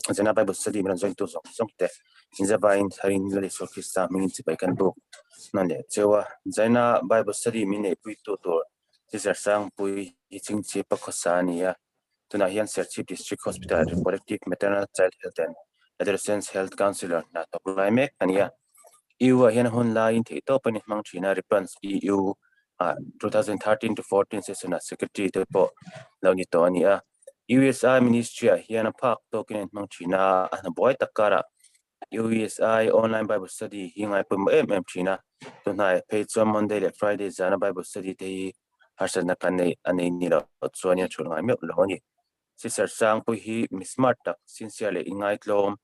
Zana Bible study min rawn join tu zawng zawng te inzavain tharin Lal Isua Krista hmingin chibai kan buk hnan leh cheu a. Zaina Bible study min neihpui tu tur Sister Sangpui hi chingchip a khawsa a ni a. Tunah hian Serchhip District Hospital Reproductive Maternal Child Health and Adolescents Health Counsellor hna thawk lai mek a ni a. EU ah hian a hun laiin theihtawp a ni hmang thin a, Reprance EU ah 2013 to 14 session ah Secretary te pawh lo ni tawh a ni a. USI Ministry ah hian a phak tawkin a inhmang thin a, a hna buai tak karah USI Online Bible Study hi ngaipawimawh em em thin a, tunhnai phei chuan Monday leh Friday zana Bible Study te hi harsatna kan nei a nei ni loh chuan in a thulh ngai meuh lo a ni. Sister Sangpui hi mi smart tak, sincere leh inngaitlawm,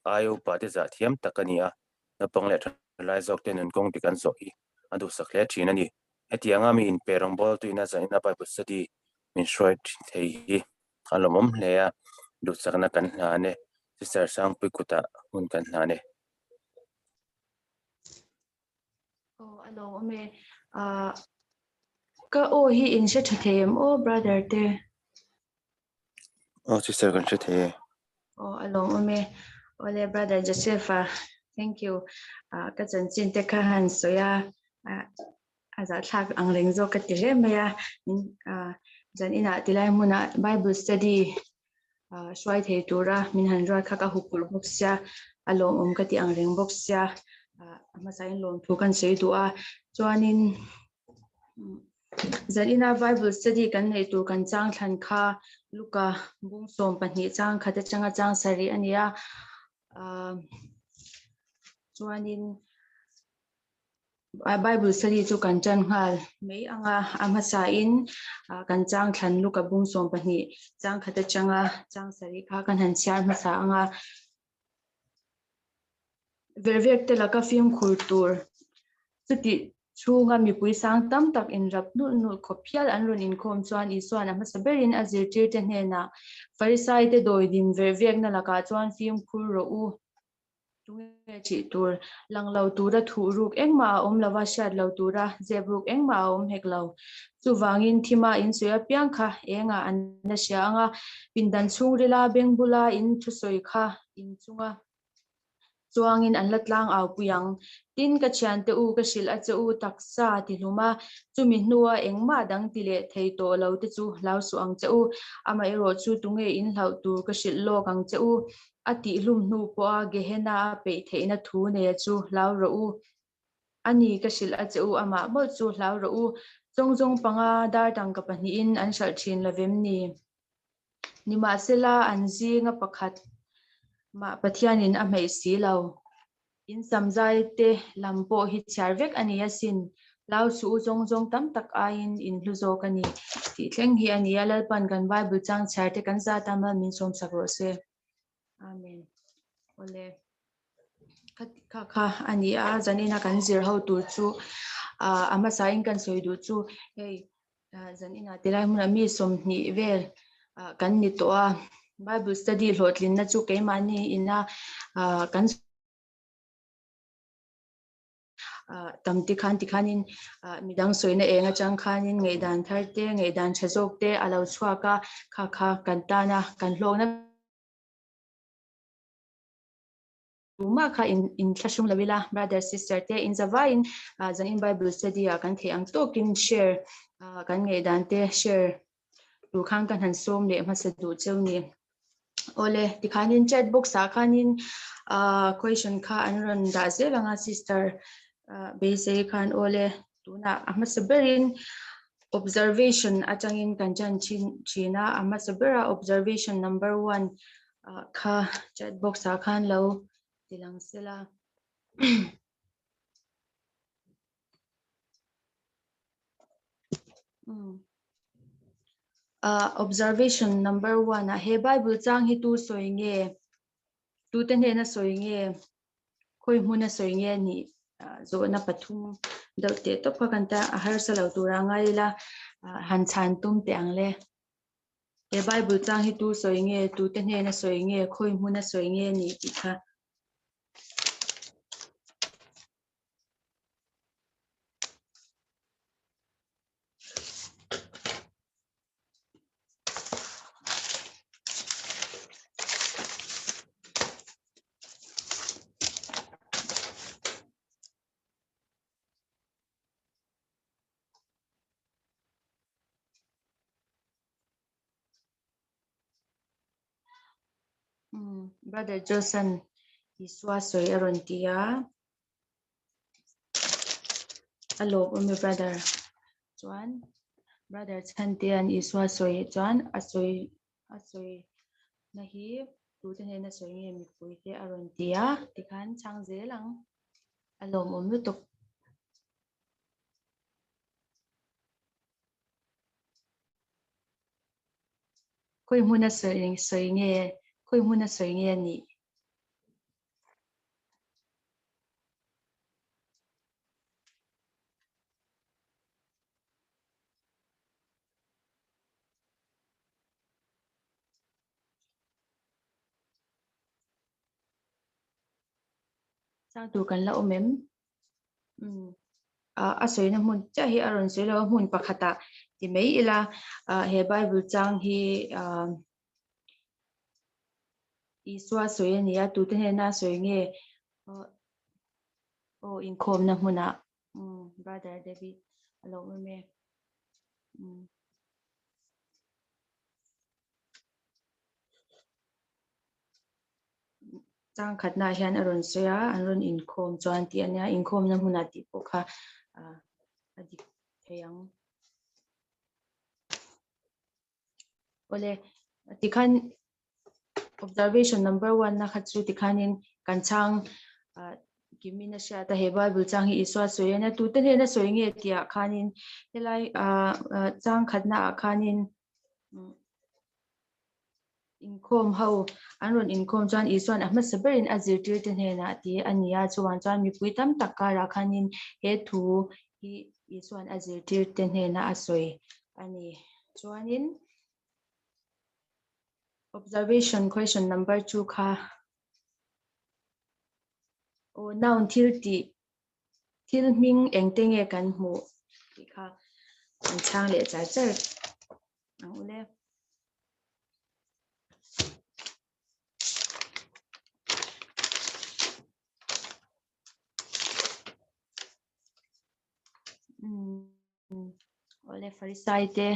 aia upa te zah thiam tak a ni a, naupang leh thalai zawk te nun kawng dik an zawh hi a duhsak hle thin a ni. Hetianga mi inpe rawngbawltu ina zanina Bible study min hruai thin thei hi a lawmawm hle a, duhsakna kan hlan e. Sister Sangpui kutah hun kan hlan e. Aw a lawmawm e. Ah ka aw hi in hre tha thei em aw brother te? Aw sister kan hre thei e. Aw a lawmawm e. Awle brother Joseph-a thank you. Ah ka chanchin te kha han sawi a, ah a zahthlak ang reng zawk ka ti hle mai a. Ah zan inah tilai hmunah Bible study ah hruai thei tura min han ruat kha ka huphurh bawk sia, a lawmawm ka ti ang reng bawk sia. Ah a hmasain lawmthu kan sawi duh a, chuanin Zanina Bible study kan neih tur kan chang thlan kha Luka bung 12 chang khat atanga chang sarih a ni a. Chuanin Bible study chu kan tan nghal mai anga a hmasain kan chang thlan Luka bung 12 chang khat atanga chang sarih kha kan han chhiar hmasa anga. Vervek te laka fimkhur tur chutih chhunga mipui sang tam tak inrap nulh nulh khawp hial an rawn inkhawm chuan Isua'n a hmasa berin a zirtirte hnenah Farisaite dawidim vervekna lakah chuan fimkhur rawh u. Tunge thih tur? Lang lo tura thuh ruk engmah a awm lova, hriat lo tura zep ruk engmah a awm hek lo. Chuvangin thima insawi apiang kha engah an la hria ang a, pindan chhungrila beng bula in thusawi kha in chunga chuangin an la tlang au pui ang. Tin, ka thiante u, ka hrilh a che u taksa ti hlum a, chumi hnua engmah dang ti leh thei tawh lo te chu hlau suh ang che u. Amaherawh chu tunge in hlauh tur ka hrilh lawk ang che u. A tihhlum hnu pawha Gehenna a peih theihna thu neia chu hlau rawh u. A ni, ka hrilh a che u, amah mawlh chu hlau rawh u. Chawngzawng panga dar tangka pahnihin an hralh thin lo vem ni? Nimahsela, an zinga pakhat mah Pathianin a hmeih si lo. In samzai te lam pawh hi chhiar vek a ni asin. Hlau suh u, chawngzawng tam tak aiin in hlu zawk a ni tih thleng hi a ni a, Lalpan kan Bible chang chhiar te kan zat a mal min sawmsak rawh se. Amen. Awle. Kha kha a ni a, zanina kan zir ho tur chu a hmasain kan sawi duh chu hei zanina tilai hmunah mi 20 vel kan ni tawh a. Bible study hlawhtlinna chu keimahni ina kan tam tikhan tikhanin midang sawina eng atang khanin ngaihdan thar te ngaihdan tha zawk te a lo chhuak a, kha kha kan tana kan hlawkna Tumah kha in in thlahrung lo ila, brother sister te in zavaiin zanin Bible study ah kan theih ang tawkin share kan ngaihdan te share tur khan kan han sawm leh hmasa duh cheu ni. Awle, tikhanin chat box ah khanin question kha an rawn dah zel anga sister beisei khan awle tunah a hmasa berin observation atangin kan chan thin thin a, a hmasa bera observation number 1 kha chat box ah khan lo ti lang sela. Observation number 1 ah he Bible chang hi tu sawi nge? Tu te hnena sawi nge? Khawi hmuna sawi nge nih zawhna pathum deuh teh tawp kha kan ta a harsa lo tura ngai ila han chhan tum teh ang le. He Bible chang hi tu sawi nge, tu te hnena sawi nge, khawi hmuna sawi nge nih tih kha. Brother Josan Isua sawi a rawn ti a. A lawm awm e brother. Chuan brother Chhantea'n Isua sawi chuan a sawi a sawi na hi tute hnena sawi nge mipui te a rawn ti a tikhan chhang zel ang a lawmawm lutuk. Khawi hmuna sawi sawi nge khawi hmuna sawi nge a nih? Chang tur kan la awm em? Umm a sawina hmun chiah hi a rawn sawi lo a hmun pakhatah ti mai ila he bible chang hi ah Isua sawi a ni a tute hnena a sawi nge aw inkhawmna hmunah umm brother David a lo awm em e umm. Chang khatnaah hian a rawn sawi a, an rawn inkhawm chuan tih a nia, inkhawmna hmunah tih pawh kha a dik thei ang. Awle, tikhan observation number one na kha chu tikhanin kan chhang kimin a hriat a, he Bible chang hi Isua sawi a nia, tute hnena sawi nge tihah khanin helai chang khatnaah khanin Inkhawm ho an rawn inkhawm chuan Isua'n a hmasa berin a zirtirte hnenah ti a ni a, chuan chuan mipui tam tak karah khanin he thu hi Isua'n a zirtirte hnena a sawi a ni. Chuanin observation question number 2 kha aw noun thil tih thil hming engte nge kan hmuh tih kha an chhang leh char char ang ule. Awle Farisai te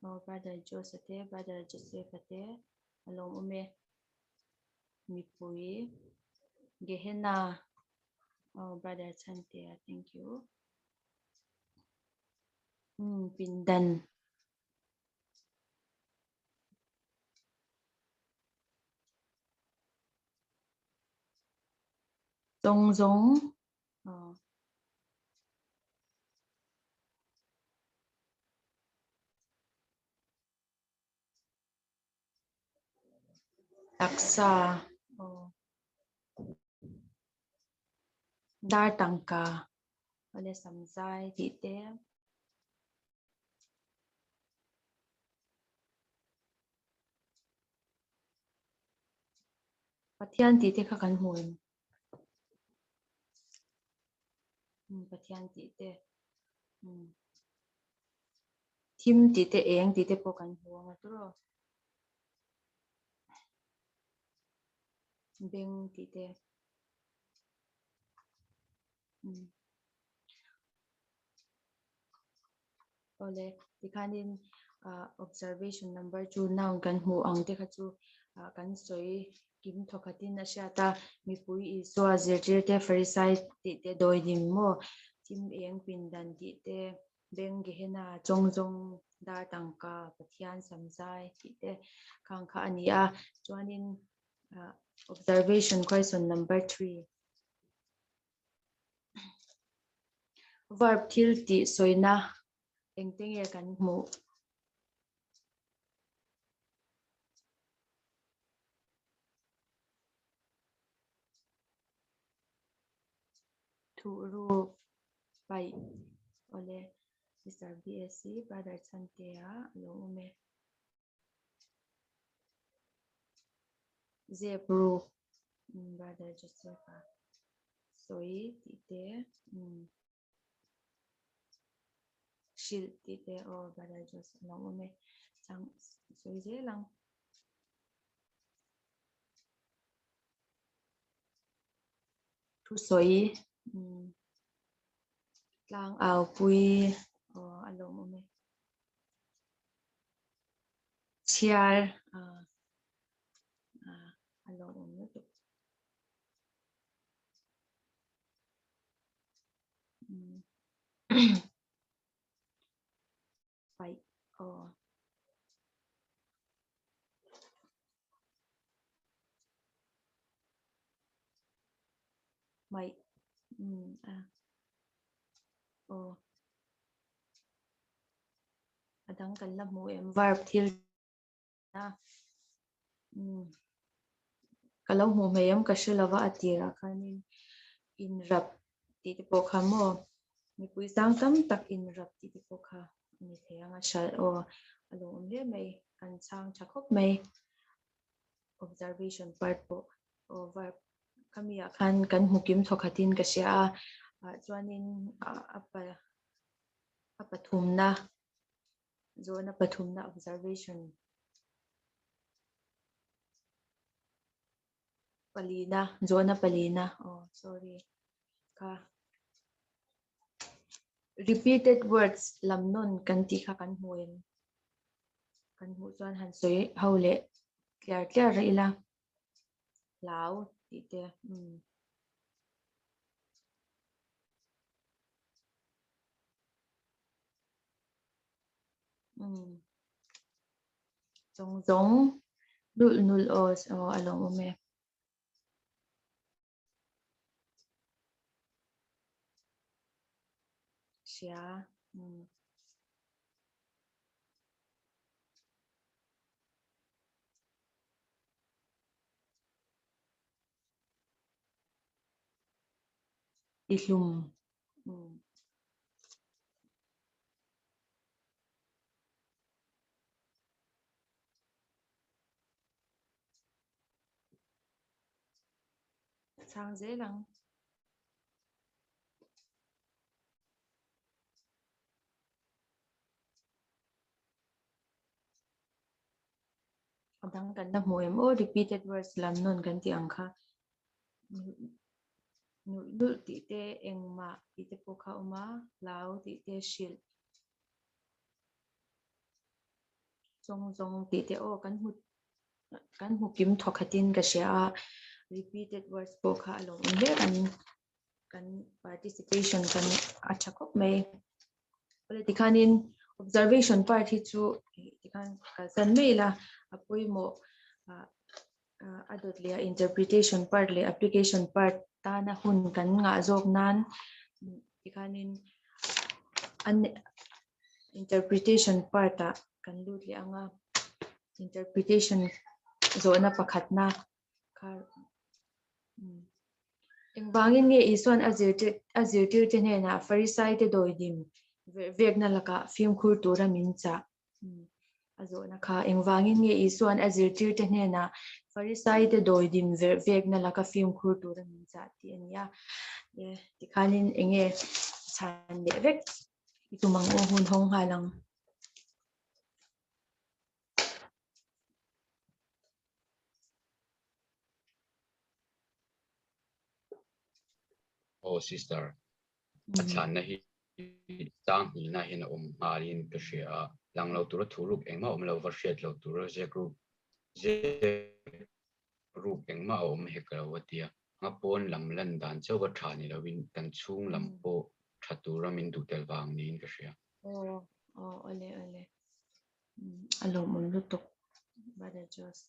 oh brother Jose te brother Joseph te a lawm awm e mipui Gehenna oh brother Chhantea thank you pindan Tawng zawng aw. Taksa aw. Dar tangka awle samzai tih te. Pathian tih te kha kan hmu em? Pathian tih te thim tih te eng tih te pawh kan hmu ang a tawrh beng tih te Awle, tikhanin observation number 2 noun kan hmuh ang te kha chu kan sawi kim thawkhatin a hriat a, mipui Isua zirtir te Farisai tih te dawidim maw, thim eng pindan tih te, beng Gehenna chawng zawng dar tangka Pathian samzai tih te khang kha a ni a, chuanin observation question number 3. Verb thil tih sawina engte nge kan hmuh? Thuhruk paih awle Mister BSc Brother Chhantea a lo awm e. Zep ruk brother Joseph a sawi tih te hrilh tih te aw brother Joseph a lo awm e chang sawi zel ang. Thusawi tlang au pui aw a lawmawm e. Chhiar Hmaih umm a aw a dang kan la hmu em verb thil a umm ka lo hmuh hmei em ka hre lova a tirah khanin inrap tih te pawh kha maw mipui sang tam tak inrap tih te pawh kha a ni thei ang a hral aw a lo awm hle mai an chhang tha khawp mai observation part pawh aw verb khami ah khan kan hmu kim thaw khatin ka hria a ah chuanin a pa a pathumna zawhna pathumna observation palina zawhna palina aw sorry kha repeated words lam nawn kan tih kha kan hmu em kan hmuh chuan han sawi ho leh tliar tliar rih ila hlau tih te umm. Umm zawng zawng nulh nulh aw aw a lawm awm e. Hria umm. I hlum umm. Chhang zel ang. A dang kan la hmu em aw repeated words lam nawn kan tih ang kha nulh nulh tih te engmah tih te pawh kha a awm a hlau tih te hrilh zawng zawng tih te aw kan hmu kan hmu kim thaw khatin ka hria a repeated words pawh kha a lo awm hle kan kan participation kan a tha khawp mai awle tikhanin observation part hi chu tikhan kalsan mai ila a pawimawh ah a dawt leh a interpretation part leh application part tana hun kan ngah zawk nan tikhanin an interpretation part ah kan lut leh ang a interpretation zawhna pakhatna kha Engvangin nge Isua'n a a zirtirte hnenah Farisaite dawidim verhvekna lakah fimkhur tura min chah? A zawhna kha, Engvangin nge Isua'n a zirtirte hnenah Farisaite dawidim verhvekna laka fimkhur tura min chah tih a ni a. Tikhanin enge chhan leh vek i tum ang u, hun hawng nghal ang. Aw sister, a chhanna hi tang hnihna hian a awm nghalin ka hria a, lang lo tura thu ruk engmah awm lo va hriat lo tura zek ruk zek ruk engmah a awm hek lo a tia. Nga pawn lam lan dan chauh va tha ni loin kan chhung lam pawh tha tura min duh tel vang niin ka hria. Aw aw awle awle a lawmawm lutuk brother Josh.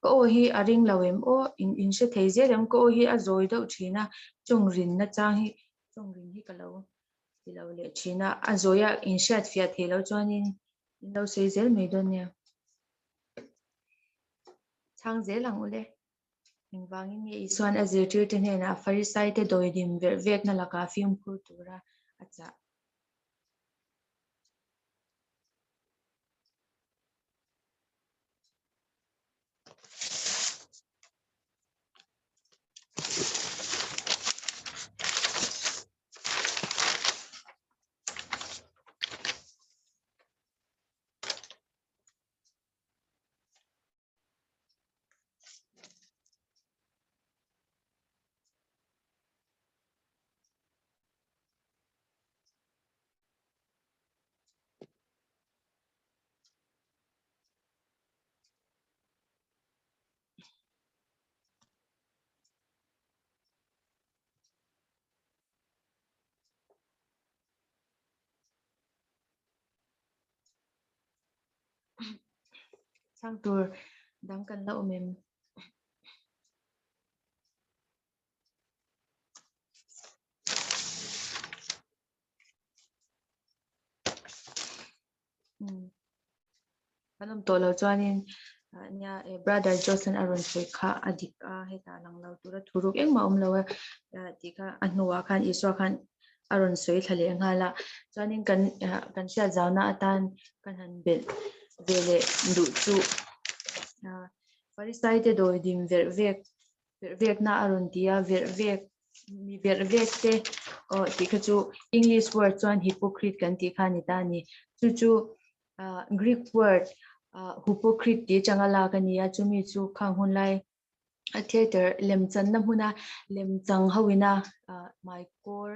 Ka aw hi a ring lo em aw in in hre thei zel em ka aw hi a zawi deuh thin a chawng rin na chang hi chawng rin hi ka lo ti lo leh thin a a zawi a in hriat fiah theih loh chuanin in lo sawi zel mai dawn nia. Chhang zel ang ule. Engvangin nge Isua'n a zirtirte hnenah Farisaite dawidim verh vekna lakah fimkhur tura a chah? Chhang tur dang kan la awm em? Kan awm tawh lo chuanin nia Brother Johnson a rawn sawi kha a dik a, hetah lang lo tura thu ruk engmah awm lo e tih kha a hnuah khan Isua khan a rawn sawi thla leh nghal a. Chuanin kan kan hriat zauna atan kan han belh ve leh duh chu Farisai te dawi dim verh vek verh vekna a rawn ti a, verh vek mi verh vek te aw tih kha chu English word chuan hypocrite kan tih kha a ni ta a ni. Chu chu Greek word hupocrite tih atanga lak a ni a, chumi chu khang hun lai a theatre lemchanna hmuna lemchang ho ina hmaikawr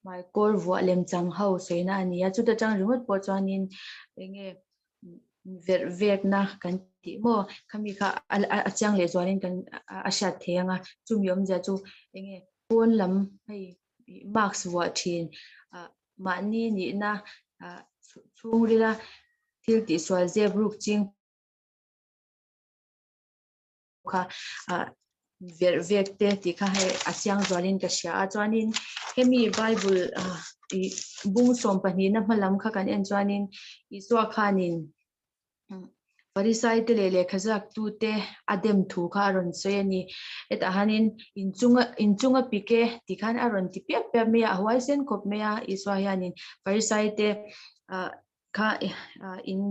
hmaikawr vuah lemchang ho sawina a ni a, chuta tang ringawt pawh chuanin enge verh vekna kan tih maw khami kha a chiang leh zualin kan a hriat thei ang a, chumi awmzia chu enge pawn lam hei mask vuah thin mahni nihna chhungrila thil tihsual zep ruk ching kha verh vek te tih kha hei a chiang zualin ka hria a chuanin hemi bible ih bung sawm pahnihna hma lam kha kan en chuanin Isua khanin Farisai te leh lehkha ziak tu te a dem thu kha a rawn sawi a ni hetah hianin inchunga inchunga pik e tih khan a rawn ti piap piap mai a a huaisen khawp mai a Isua hianin Farisai te ah kha in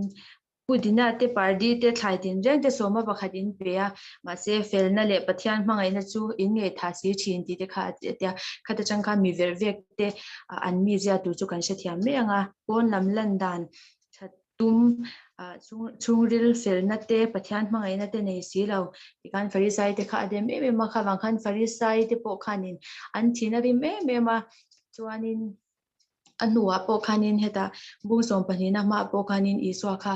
Pu Dina te pardi te thlai tinreng te sawma pakhat in pe a, mahse felna leh Pathian hmangaihna chu in ngei tha si thin tih te kha a ti a tia. Khata tang khan mi verh vek te an mi zia tur chu kan hrethiam mai ang a, pawn lam lan dan that tum chhungril felna te Pathian hmangaihna te nei si lo ti khan Farisai te kha a dem em em a, kha vang khan Farisai te pawh khanin an thin a rim em em a, chuanin A hnuah pawh khanin hetah bung sawm pahnihna hmaah pawh khanin Isua kha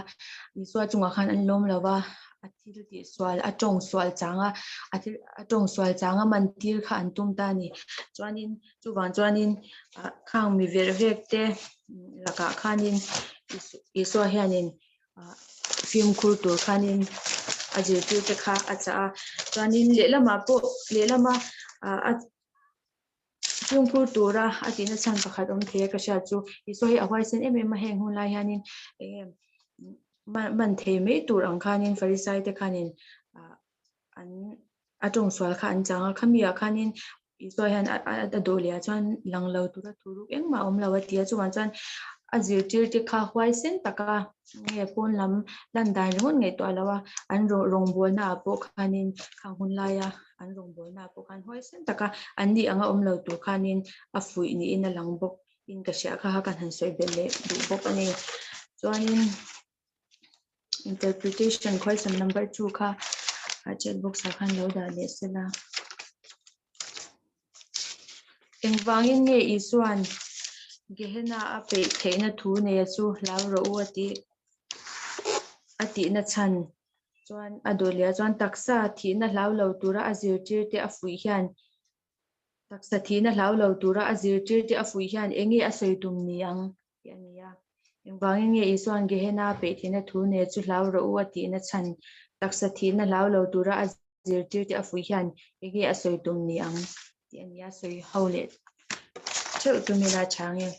Isua chungah khan an lawm lo va, a thil tih sual a tawng sual chang a, a thil a tawng sual chang a man tir kha an tum ta a ni. Chuanin chuvang chuanin ah khang mi verh vek te lakah khanin Isua hianin ah fimkhur tur khanin a zirtir te kha a chah a. Chuanin lehlamah pawh lehlama ah a Chhungkhur tura a tihna chhan pakhat awm thei a ka hriat chu Isua hi a huaisen em em a, heng hun lai hianin eng nge man thei mai tur ang khanin Farisai te khanin an a tawngsual kha an chang a, khami ah khanin Isua hian a dawh leh ah chuan lang lo tura thu ruk engmah a awm lo a ti a, chuvang chuan a zirtir te kha huaisen taka nge pawn lam lan dan ringawt ngaihtuah lo a, an rawngbawlna ah pawh khanin khang hun laia an rawngbawlna pawh khan huaisen taka an nih anga awm lo tur khanin a fuih niin a lang bawk in ka hria kha kan han sawi belh leh duh bawk a ni. Chuanin interpretation question number 2 kha chat box ah khan lo dah leh sela. Engvangin nge Isuan Gehenna a peih theihna thu neia chu hlau rawh u a tih a tihna chhan Chuan a duh leh chuan taksa thihna hlau lo tura a zirtir te a fuih hian taksa thihna hlau lo tura a zirtir te a fuih hian eng nge a sawi tum ni ang tih a ni a. Engvangin nge Isua'n Gehenna a peih thihna thu nen chu hlau rawh u a tihna chhan taksa thihna hlau lo tura a zirtir te a fuih hian eng nge a sawi tum ni ang tih a ni a, sawi ho leh theuh tum ila tha nge.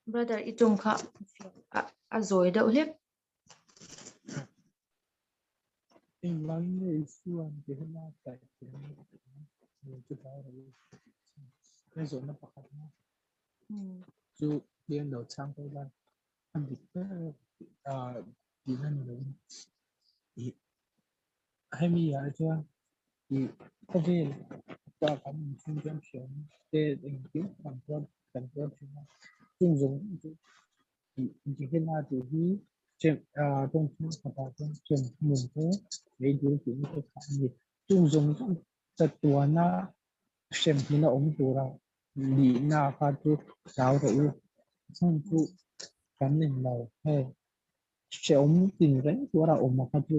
Brother i tum kha a zawi deuh hlek. Engvangin nge Isua'n Gehenna tlaih theihna min chu hlau rawh u tih chhan he zawhna pakhatna chu hian lo chhang ta ila a dik ber tihna ni lovin ih hemi ah chuan ih khawvel pa kan inchhung hian hriam te engkim kan tuar kan tuar thin a. Chung zawng chu Gehenna tih hi tawng thenkhatah chuan hrem hmun te, meidil tihna te kha a ni. Chung zawng zawng chatuana hrem hmuna awm tura nihna kha chu hlau rawh u. A chhan chu kan englo hei hrehawm tin reng tura awm a kha chu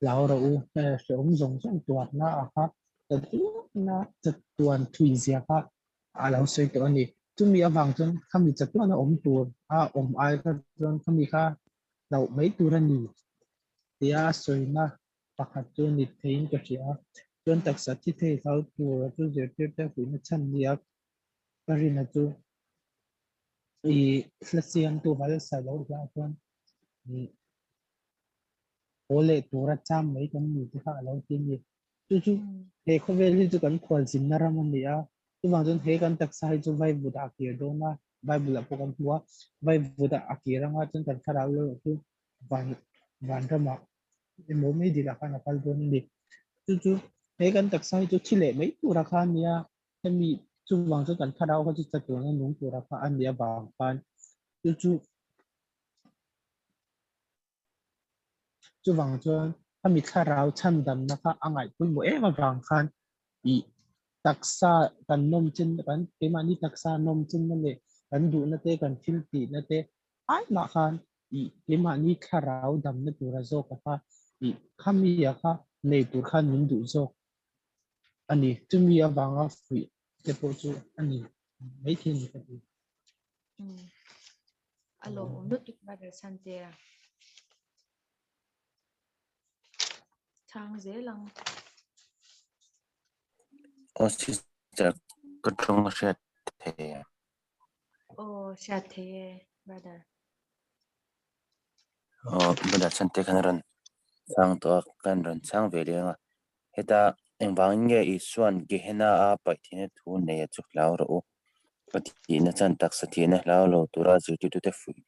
hlau rawh u. Hei hrehawm zawng zawng tuarna a kha chatuana chatuan thui zia kha a lo sawi tawh a ni. Chumi avang chuan khami chatuana awm tur a awm ai kha chuan khami kha hlauh mai tur a ni tia sawina pakhat chu ni theiin ka hria a. Chuan taksa thi thei hlau tura chu zirtirte huihna chhan nia ka rina chu i hla siamtu val sa loh hlah chuan haw leh tura cham mai kan ni te kha a lo ti a ni. Chu chu he khawvel hi chu kan khualzinna ram a ni a, chuvang chuan he kan taksa hi chu Vaivut ah a kir dawn a, Bible ah pawh kan hmu a, Vaivut ah a kir anga chuan kan thlarau erawh chu van vanramah emaw meidil ah khan a kal dawn a ni. Chu chu he kan taksa hi chu thi leh mai tura kha a nia, hemi chuvang chuan kan thlarau kha chu chatuan a nung tura kha a nih avang khan chu chu Chuvang chuan a mi thlarau chhandamna kha a ngaih pawimawh em avang khan ih taksa kan nawm chin kan keimahni taksa nawm chinna leh kan duhna te kan thil tihna te ai mah khan ih keimahni thlarau damna tura zawka kha ih khami-a kha nei tur khan min duh zawk a ni. Chumi avanga fuih te pawh chu a ni maithei a ni ka ti. A lawmawm lutuk brother Chhantea. Chhang zel ang. Aw sister ka tawng a hriat thei em? Aw hriat thei e brother. Aw brother Chhantea khan a rawn chhang tawh a, kan rawn chhang ve leng a. Heta engvangin nge Isua'n Gehenna a paih theihna thu nei a chu hlau rawh u? Ka tihna chuan taksa thihna hlau lo tura zirtirtute fuih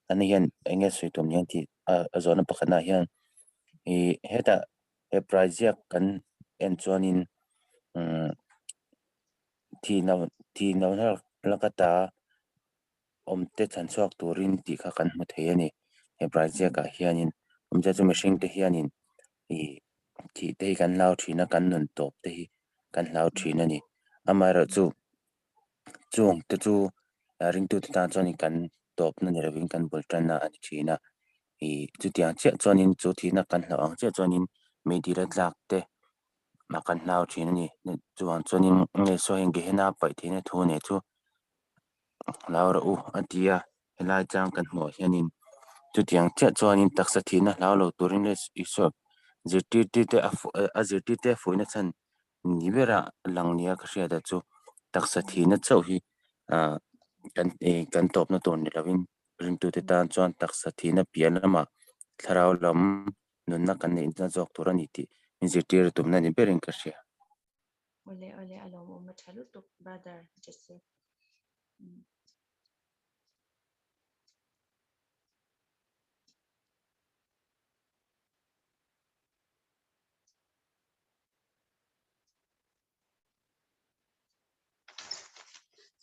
ani hian eng nge sawi tum hian tih a zawhna pakhatnaah hian ih heta he prize ziak kan en chuanin umm thihna thihna laka ta awmte chhan chhuak turin tih kha kan hmu thei a ni. Hebrai ziakah hianin awmzia chu mihringte hianin ih thih te hi kan hlau thin a, kan nun tawp te hi kan hlau thin a ni. Amaherawhchu chung te chu ringtute tan chuanin kan tawpna ni lovin kan bul tanna a ni thin a. Ih chutiang chiah chuanin chu thihna kan hlauh ang chiah chuanin meidila tlak te mah kan hlau thin a ni. Chuvang chuanin nge saw heng Gehenna paih theihna thu nei chu Hlau rawh u a ti a, helai chang kan hmuh hianin chutiang chiah chuanin taksa thihna hlau lo turin leh Isua zirtirtute a a zirtirte a fuihna chhan ni bera lang nia ka hriat a chu taksa thihna chauh hi ah kan ih kan tawpna tur ni lovin ringtute tan chuan taksa thihna piah lamah thlarau lam nunna kan neihna zawk tur a ni tih inzirtir tumna ni berin ka hria. Awle awle a lawmawm a tha lutuk brother Joseph.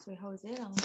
Sawi ho zel ang.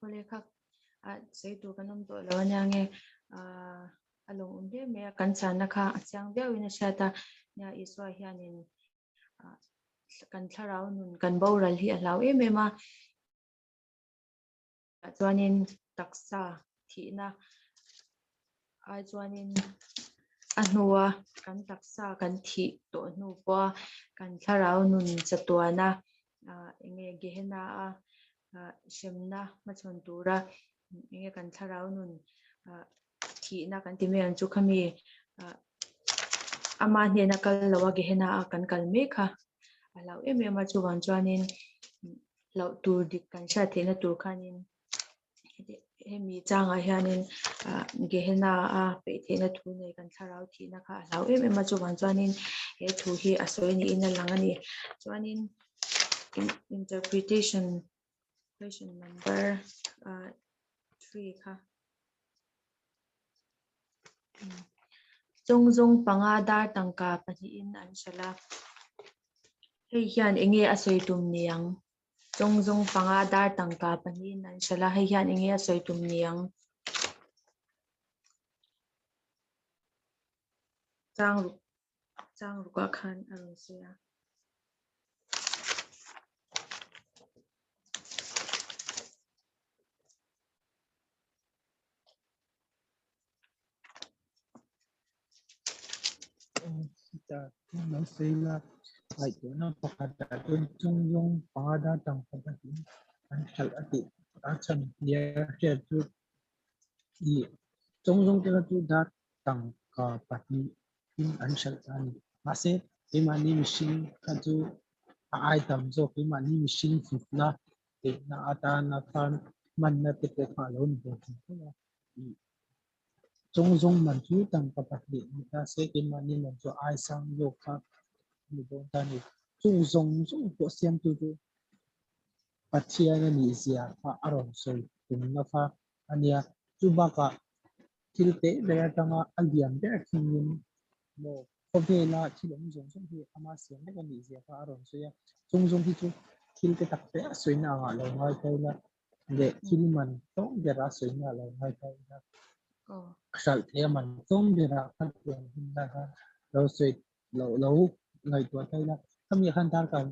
Awle kha a sawi tur kan awm tawh lo ania nge ah a lawm awm hle mai a kan chhanna kha a chiang viau in a hriat a nia Isua hianin ah kan thlarau nun kan boral hi a hlau em em a. Chuanin taksa thihna Ai chuanin a hnua kan taksa kan thih tawh hnu pawha kan thlarau nun chatuana enge Gehenna a hremna hmachhawn tura enge kan thlarau nun thihna kan ti mai ang chu khami ama hnena kal lo a Gehenna a kan kal mek kha a hlau em em a chuvang chuanin hlauh tur dik kan hriat theihna tur khanin Hemi changah hianin Gehenna a peih theihna thu nei kan thlarau thihna kha a hlau em em a, chuvang chuanin he thu hi a sawi niin a lang a ni. Chuanin interpretation question number 3 kha Chawngzawng panga dar tangka pahnihin an hralh a, hei hian enge a sawi tum niang? Chawngzawng panga dar tangka pahnihin an hralh a, hei hian enge a sawi tum ni ang? Chang ruk chang rukah khan a rawn sawi a. Lo sawi la, ngaihtuahna pakhatah chuan chunglawng panga dar tangka pahnih an hralh a tih a chhan nia hriat chu i chunglawng te kha chu dar tangka pahnihin an hralh ta a ni. Mahse, keimahni mihring kha chu a ai tam zawk, keimahni mihring hlutna tehna atana khan hmanna te pawh kha a lo ni ve thei tho a. Chawngzawng man chu tangka pahnih ni ta se keimahni man chu ai sang zawk kha a ni dawn ta a ni. Chung zawng zawng pawh siamtu chu Pathian a nih zia kha a rawn sawi tumna kha a nia. Chu bakah thil teh ber atanga a lian ber thlengin maw khawvela thil awm zawng zawng hi ama siam vek a nih zia kha a rawn sawi a. Chawngzawng hi chu thil te tak te a sawina angah lo ngai ta ila leh thil man tlawm bera sawina lo ngai ta ila hralh thei a man tlawm bera kha tiang hun lai kha lo sawi lo lo ngaihtuah ta ila khami khan darkar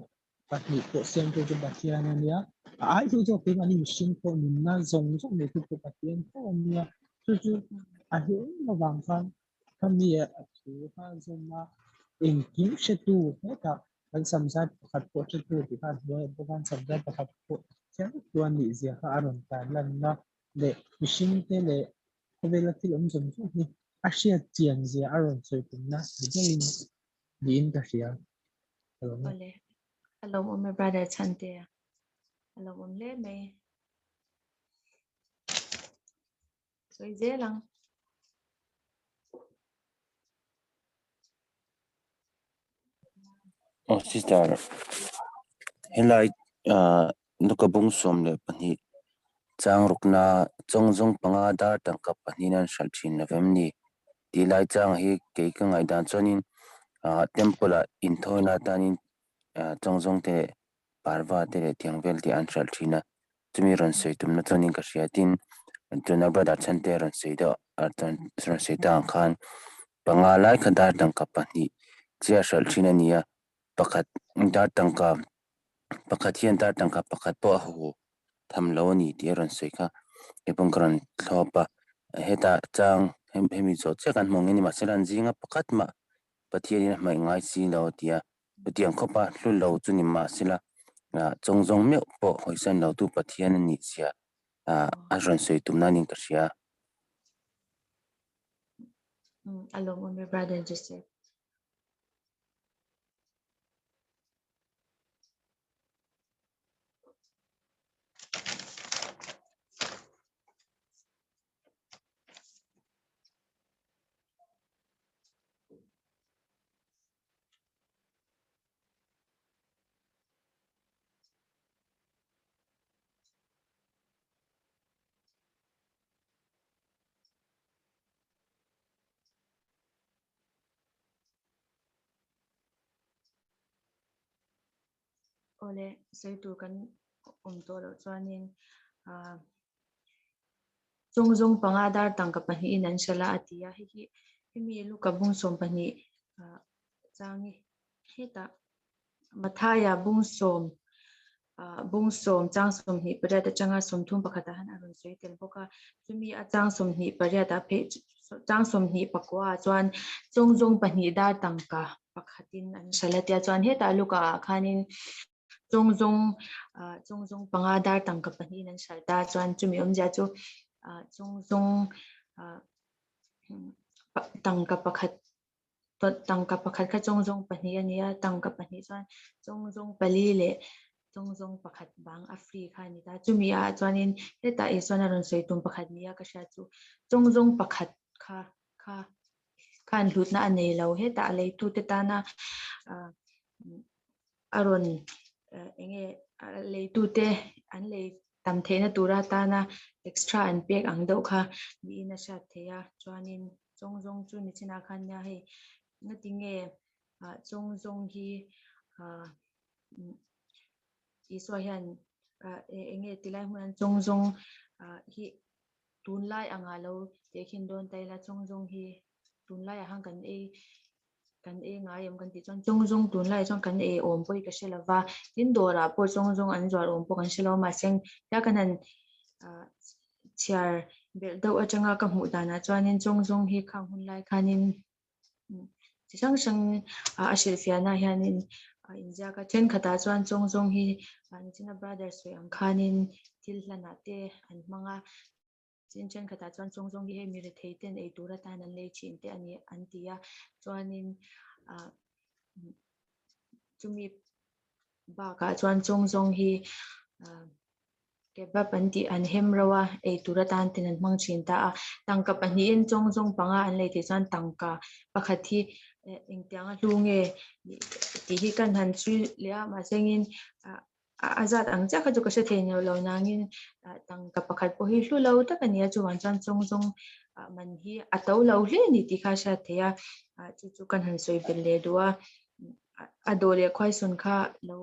pahnih pawh siamtu chu Pathian a nia a ai chu zawk keimahni mihring pawh nunna zawng zawng nei tu pawh Pathian tho a nia chu chu a hleuh avang khan khami a thu kha zawm a engkim hretu hetah Kan samzai pakhat pawh hretu tih kha a hnuai awm bawk a, an samzai pakhat pawh thiam tu a nih zia kha a rawn tan lanna leh mihringte leh khawvela thil awm zawng zawng hi a hriat chian zia a rawn sawi tumna ni deuhin niin ka hria. Ka lawm e. Awle, a lawmawm e brother Chhantea, a lawmawm hle mai. Sawi zel ang. Oh sister, helai ah Luka bung 12 chang rukna chawngzawng panga dar tangka pahnihin an hralh thin lo vem ni? Tih lai chang hi kei ka ngaihdan chuanin ah temple ah inthawina atanin ah chawngzawng te leh parva te leh tiang vel te an hralh thin a. Chumi rawn sawi tumna chuanin ka hria tin tuna brother chhante rawn sawi deuh rawn sawi ta ang khan panga lai kha dar tangka pahnih chiah hralh thin a ni a, pakhat dar tangka pakhat hian dar tangka pakhat pawh a hu tham lo a ni tih a rawn sawi kha keipawh ka rawn thlawp a, hetah chang hemi zawh chiah kan hmu ang nge ni mahse an zinga pakhat mah Pathianin a hmaih ngai si lo a ti a. Chutiang khawpa hlu lo chu ni mahsela chawngzawng meuh pawh hawisan lotu Pathian a nih zia a rawn sawi tum nan in ka hria. A lawmawm e Brother Joseph. Awle, sawi tur kan awm tawh loh chuanin ah chawngzawng panga dar tangka pahnihin an hralh a a ti a, hei hi hemi Luka bung 12 ah chang hi hetah Mathaia bung sawm ah bung sawm chang 28 atanga 31 ah han a rawn sawi tel bawk a, chumi a chang 28 ah phei. Chang 24 ah chuan chawngzawng pahnih dar tangka pakhatin an hralh a tia chuan hetah Luka ah khanin chawngzawng ah chawngzawng panga dar tangka pahnihin an hralh ta chuan chumi awmzia chu ah chawngzawng ah tangka pakhat tangka pakhat kha chawngzawng pahnih a ni a, tangka pahnih chuan chawngzawng pali leh chawngzawng pakhat bang a free kha a ni ta. Chumi ah chuanin hetah Isuan a rawn sawi tum pakhat nia ka hria chu chawngzawng pakhat kha kha khan hlutna a nei lo. Hetah a leitute tana ah a rawn eng nge a leitute an lei tam theihna tura atana extra an pek ang deuh kha niin a hriat theih a chuanin chawngzawng chu ni chinah khan nia hei ngati nge ah chawngzawng hi ah Isua hian ah eng nge tilai hmun chawngzawng ah hi tunlai angah lo tehkhin dawn ta ila chawngzawng hi tunlaiah khan kan ei kan ei ngai em kan tih chuan chawngzawng tunlaiah chuan kan ei awm pawh hi ka hre lo va tin dawrah pawh chawngzawng an zuar awm pawh kan hre lo a mahse tia kan han ah chhiar belh deuh atanga ka hmuh danah chuanin chawngzawng hi khang hun lai khanin chi hrang hrang a hrilhfiahna hianin a inziak a thenkhatah chuan chawngzawng hi nichina brother sawi ang khanin thil hlanah te an hmang a. Tin thenkhatah chuan chawngzawng hi hei mi rethei ten ei tur atan an lei thin te a ni an ti a, chuanin ah chumi bakah chuan chawngzawng hi ah kebab an tih an hem ro a, ei tur atan ten an hmang thin ta a, tangka pahnihin chawngzawng panga an lei theih chuan tangka pakhat hi engtianga hlu nge tih hi kan han chhui leh a mahse engin ah A zat ang chiah kha chu ka hre thei neuh lo nangin tangka pakhat pawh hi hlu lo tak a ni a, chuvang chuan chawngzawng man hi a to lo hle a ni tih kha a hriat theih a, chu chu kan han sawi belh leh duh a, a dawh leh khuaisawn kha lo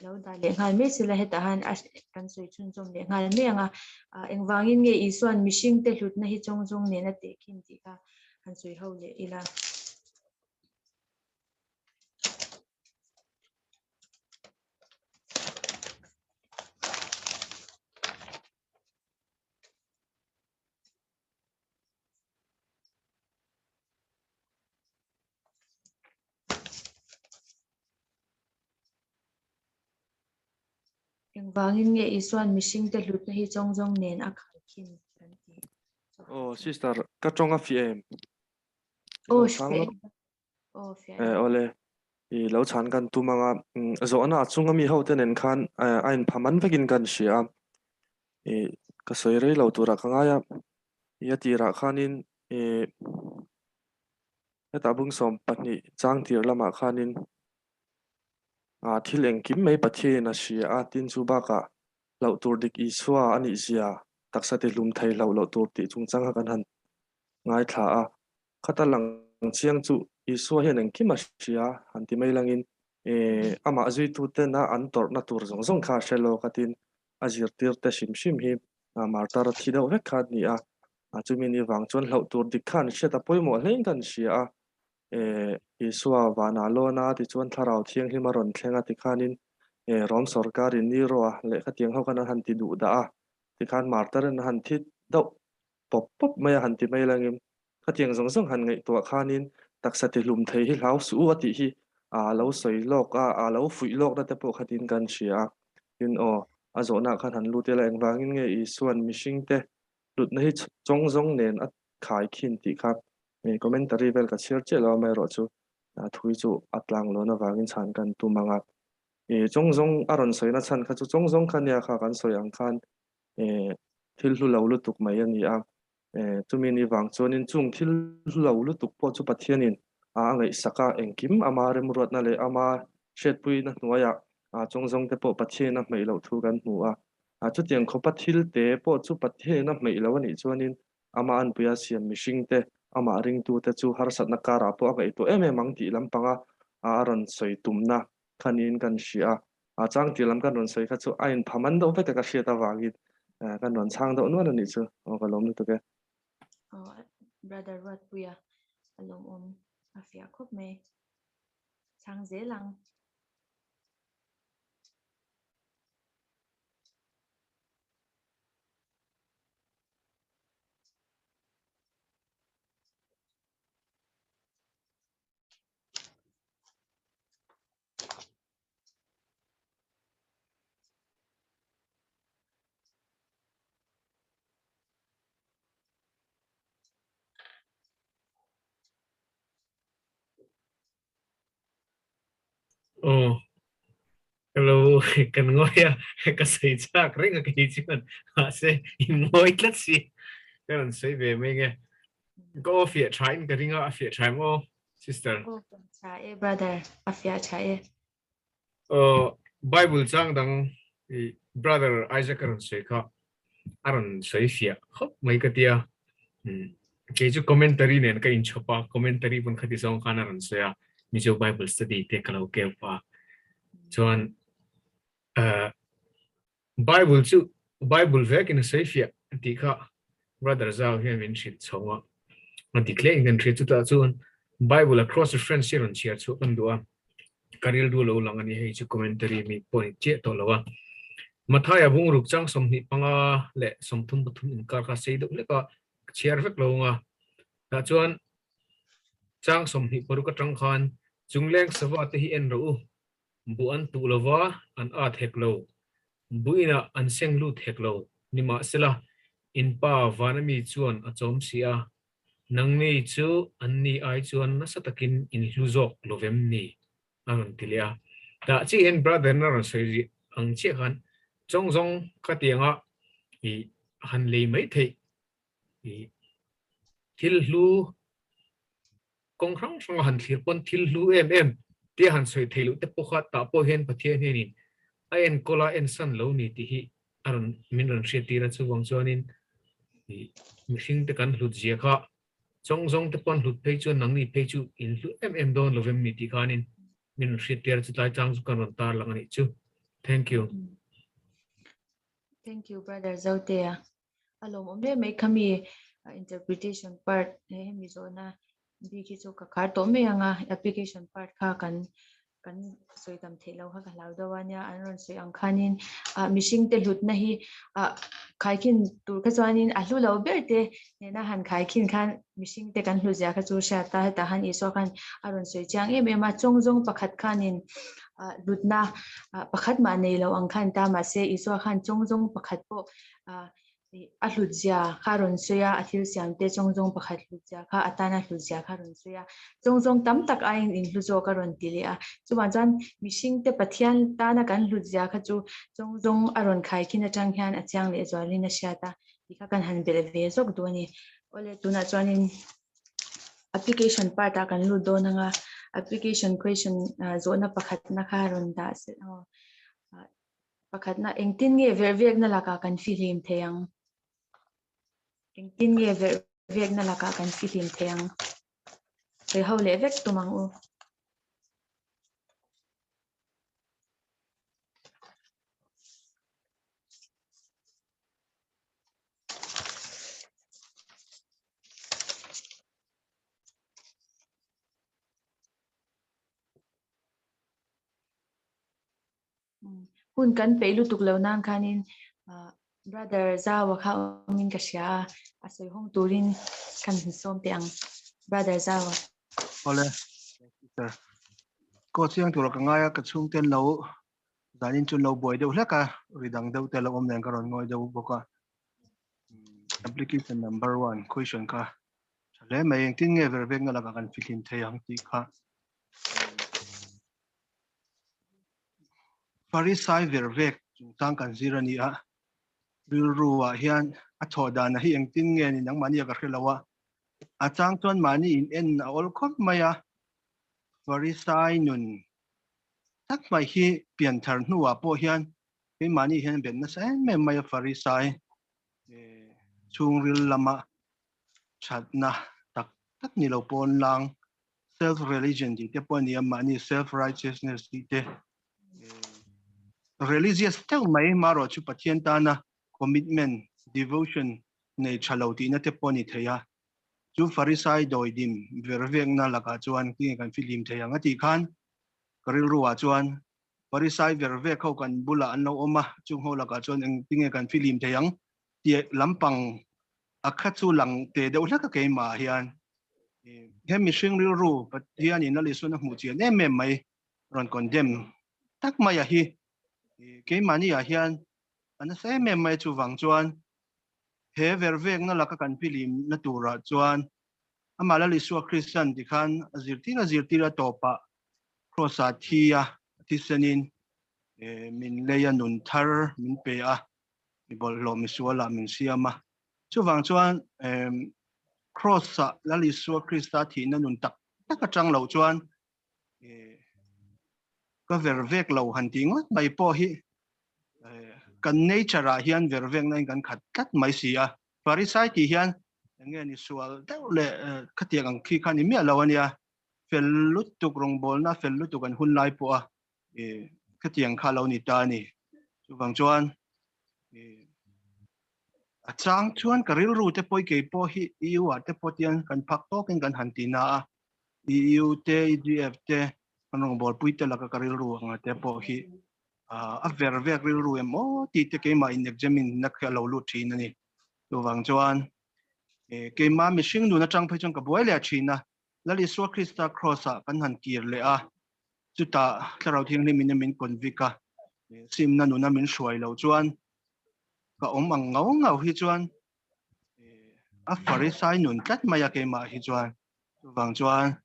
lo dah leh nghal mai sela hetah han kan sawi chhunzawm leh nghal mai ang a, engvangin nge Isua'n mihringte hlutna hi chawngzawng nen a tehkhin tih kha han sawi ho leh ila. Engvangin nge Isua'n mihringte hlutna hi chawngzawng nen a khaikhin kan tih? Aw sister, ka tawng a fiah em? Aw fiah em? Aw fiah em. Awle, i lo chhan kan tum anga zawhna a chunga mi ho te nen khan a inpha man vekin kan hria a, i ka sawi rei lo turah ka ngai a, i a tirah khanin i hetah bung 12 chang tir lamah khanin thil engkim mai Pathianin a hria a, tin chu bakah hlauh tur dik Isua a nih zia taksa tihlum thei hlauh loh tur tih chungchang kha kan han ngaithla a. Khata lang chiang chu Isua hian engkim a hria han ti mai langin amah zuitutena an tawrhna tur zawng zawng kha a hre lawk a tin a zirtirte hrim hrim hi martar a thi deuh vek kha a ni a. Chumi ni vang chuan hlauh tur dik kha an hriat a pawimawh hlein kan hria a. Isua vanah lawn a tichuan Thlarau Thianghlim a rawn thleng a tikhanin Rom sawrkarin Nero a lehkha tiang ho khan an han ti duh dah a tikhan martar-in a han thi deuh pawp pawp mai a han ti mai langin khatiang zawng zawng han ngaihtuah khanin taksa tihlum thei hi hlau suh u a tih hi a lo sawi lawk a, a lo fuih lawkna te pawh khatin kan hria a. Tin aw, a zawhnaah khan han lut ila engvangin nge Isua'n mihringte hlutna hi chawng zawng nen a khai khin tih kha commentary vel ka chhiar chiah lo amaherawhchu thui chu a tlang lawn avangin chhan kan tum ang a. Chawng zawng a rawn sawina chhan kha chu chawng zawng kha nia kha kan sawi ang khan thil hlu lo lutuk mai a ni a. Chumi ni vang chuanin chung thil hlu lo lutuk pawh chu Pathianin a ngaihsak a, engkim ama remruatna leh ama hriatpuina hnuaiah chawng zawngte pawh Pathianin a hmeih loh thu kan hmu a. Chutiang khawpa thil te pawh chu Pathianin a hmeih lo a nih chuanin ama anpuia siam mihringte, amah ringtute chu harsatna karah pawh a ngaihtuah em em ang tih lampanga a rawn sawi tumna kha niin kan hria a. A chang tih lam kan rawn sawi kha chu a inpha man deuh vek a ka hriat avangin kan rawn chhang deuh nual a nih chu. Aw ka lawm lutuk e. Aw brother Ruatpuia a lawmawm a fiah khawp mai. Chhang zel ang. Aw hello kan ngawi a ka sawi chak reng a kei chuan mahse in ngawi tlat si ka rawn sawi ve mai nge ka aw fiah tha in ka ring a a fiah tha em aw sister. Aw fiah tha e brother a fiah tha e. Aw Bible chang dang i brother Isaac a rawn sawi kha a rawn sawi fiah khawp mai ka tia kei chu commentary nen ka inchhawp a commentary pawn khati zawng khan a rawn sawi a Mizo Bible study te ka lo keu pah chuan Bible chu Bible vekin a sawi fiah tih kha Brother Zau hian min hrilh chho a, a dik hle in kan hria. Chutah chuan Bible a cross reference hi rawn chhiar chhuah kan duh a, ka rilru lo lang a ni hei chu commentary mi pawh ni chiah tawh lo a. Mathaia bungruk chang 25 leh 33 inkar kha sei deuh hlek a, ka chhiar vek lo ang a. Tah chuan chang 26 atang khan Chungleng sava te hi en rawh u, Buh an tuh lo va, an at hek lo. Buh inah an seng lut hek lo. Nimahsela, in pa vana mi chuan a chawm si a, nangni chu anni ai chuan nasa takin in hlu zawk lo vem ni? a rawn ti leh a. Tah chiah hian brother na rawn sawi rih ang chiah khan chawng zawng ka ti anga i han lei mai theih i thil hlu Kawng hrang hranga han thlir pawn thil hlu em em tia han sawi theih loh te pawh kha tah pawh hian Pathian hianin a enkawl a ensan lo ni tih hi a rawn min rawn hriattir a, chuvang chuanin ih mihring te kan hlut zia kha chawng zawng te pawn hlut phei chuan nangni phei chu in hlu em em dawn lo vem ni tih khanin min rawn hriattir a, chutlai chang chu kan rawn tarlang a nih chu. Thank you. Thank you brother Zotea. A lawmawm hle mai khami interpretation part hemi zawhna bik hi chu ka khar tawh mai ang a application part kha kan kan sawi tam theih lo kha ka hlau deuh a nia an rawn sawi ang khanin ah mihring te hlutna hi ah khaikhin tur kha chuanin a hlu lo ber te nena han khaikhin khan mihring te kan hlu zia kha chu hriat a hetah han Isua khan a rawn sawi chiang em em a chawng zawng pakhat khanin ah hlutna ah pakhat mah nei lo ang khan ta mahse Isua khan chawng zawng pakhat pawh a hlut zia kha a rawn sawi a, a thil siam te chawng zawng pakhat hlut zia kha a tana hlut zia kha a rawn sawi a, chawng zawng tam tak aiin in hlu zawk a rawn ti leh a, chuvang chuan mihring te Pathian tana kan hlut zia kha chu chawng zawng a rawn khai khin atang hian a chiang leh zualin a hriat a, tih kha kan han belh ve zawk duh a ni. Awle tunah chuanin application part ah kan lut dawn ang a, application question zawhna pakhatna kha a rawn dah aw. Pakhatna, engtin nge verhvekna lakah kan fihlim thei ang? Engtin nge verhvekna lakah kan fihlim thei ang? Sawi ho leh vek tum ang u. Hun kan peih lutuk lo nan khanin brother Zaua kha awmin ka hria a, a sawi hawng turin kan han sawm teh ang brother Zaua. Awle sister ko chiang tura ka ngai a ka chhungten lo zanin chu lo buai deuh hlek a ri dang deuh te lo awm nen ka rawn ngawi deuh bawk a application number 1 question kha tha hle mai engtin nge ver vek na lakah kan fihlim thei ang tih kha Farisai ver vek chungchang kan zir a ni a, rilru ah hian a thawh dan a hi engtin nge ni nangmahni a ka hre lo a, a chang chuan mahni in en a awl khawp mai a, Farisai nun tak mai hi pianthar hnuah pawh hian keimahni hian bet nasa em em mai a Farisai chhungril lama thatna tak tak ni lo pawn lang self religion tih te pawh a ni a, mahni self righteousness tih te religious deuh mai marawh chu Pathian tana commitment devotion nei tha lo tihna te pawh a ni thei a, chu Farisai dawidim ver vekna lakah chuan tinge kan fihlim thei ang a tih khan ka rilru ah chuan Farisai ver vek ho kan bulah an lo awm a, chung ho lakah chuan eng tinge kan fihlim thei ang tih lampang a kha chu lang te deuh hlek a keimah hian he mihring rilru Pathian in Lal Isuan a hmuh chian em em mai rawn condemn tak mai a hi keimahni ah hian a nasa em em mai chuvang chuan he vervekna laka kan philim na turah chuan amah Lal Isua Kristian tikhan a zirtir a zirtir a tawpah cross ah thi a. thisenin min leia nun thar min pe a, mi bawlhhlawh misualah min siam a. Chuvang chuan Kross-ah Lal Isua Krista thihna nun tak tak atang loh chuan ka ver vek lo han tih ngawt mai pawh hi kan nature-ah hian ver vekna in kan khat tlat mai si a. Farisai tih hian enge ni sual deuh leh khatiang ang khi kha ni miah lo a nia. Fel lutuk rawngbawlna fel lutuk an hun lai pawh a khatiang kha lo ni ta a ni. Chuvang chuan a chang chuan ka rilru te pawh kei pawh hi EU ah te pawh tian kan phak tawkin kan han ti na a. EU te EGF te kan rawngbawlpui te laka ka rilru anga te pawh hi a ver vek rilru em aw tih te keimah in examine na khi a lo lut thin a ni. Chuvang chuan keimah mihring nun atang phei chuan ka buai leh thin a. Lal Isua Krista Kross ah kan han kir leh a, chutah Thlarau Thianghlim in a min convict a, simna nuna min hruai lo chuan ka awm ang ngau ngau hi chuan a Farisai nun tlat mai a keimah hi chuan. Chuvang chuan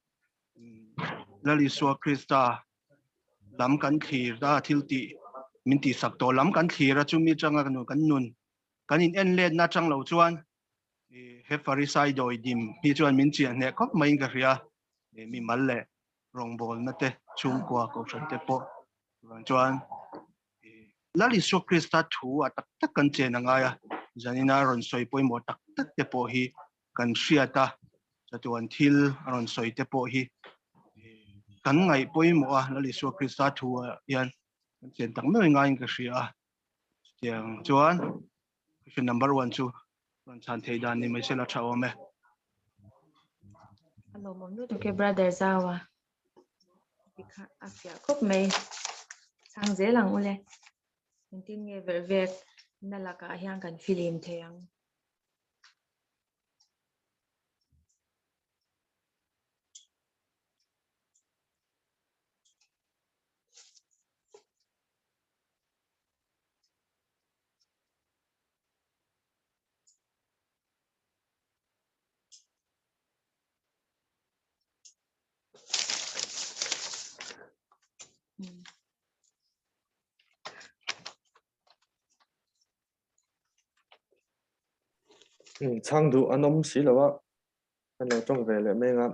Lal Isua Krista lam kan thlir a, thil tih min tihsak tawh lam kan thlir a, chumi atanga kan nun kan in en letna atang lo chuan he Farisai dawi dim hi chuan min chiah hneh khawp maiin ka hria. Mi mal leh rawngbawlna te, chhungkua kohhran te pawh chuvang chuan Lal Isua Krista thu a tak tak kan chen a ngai a, zanina rawn sawi pawimawh tak tak te pawh hi kan hriat a, chatuan thil a rawn sawi te pawh hi kan ngaih pawimawh a, Lal Isua Krista thu ah hian kan chen tak meuh ngaiin ka hria a. Chutiang chuan question number 1 chu rawn chhan thei dan ni mai sela tha awm e. A lawmawm lutuk e brother Zaua. Tikha a fiah khawp mai. Chhang zel ang ule. Engtin nge verh vek na lakah hian kan filim thei ang. Chhang duh an awm si lo a, kan lo tawng ve leh meng a.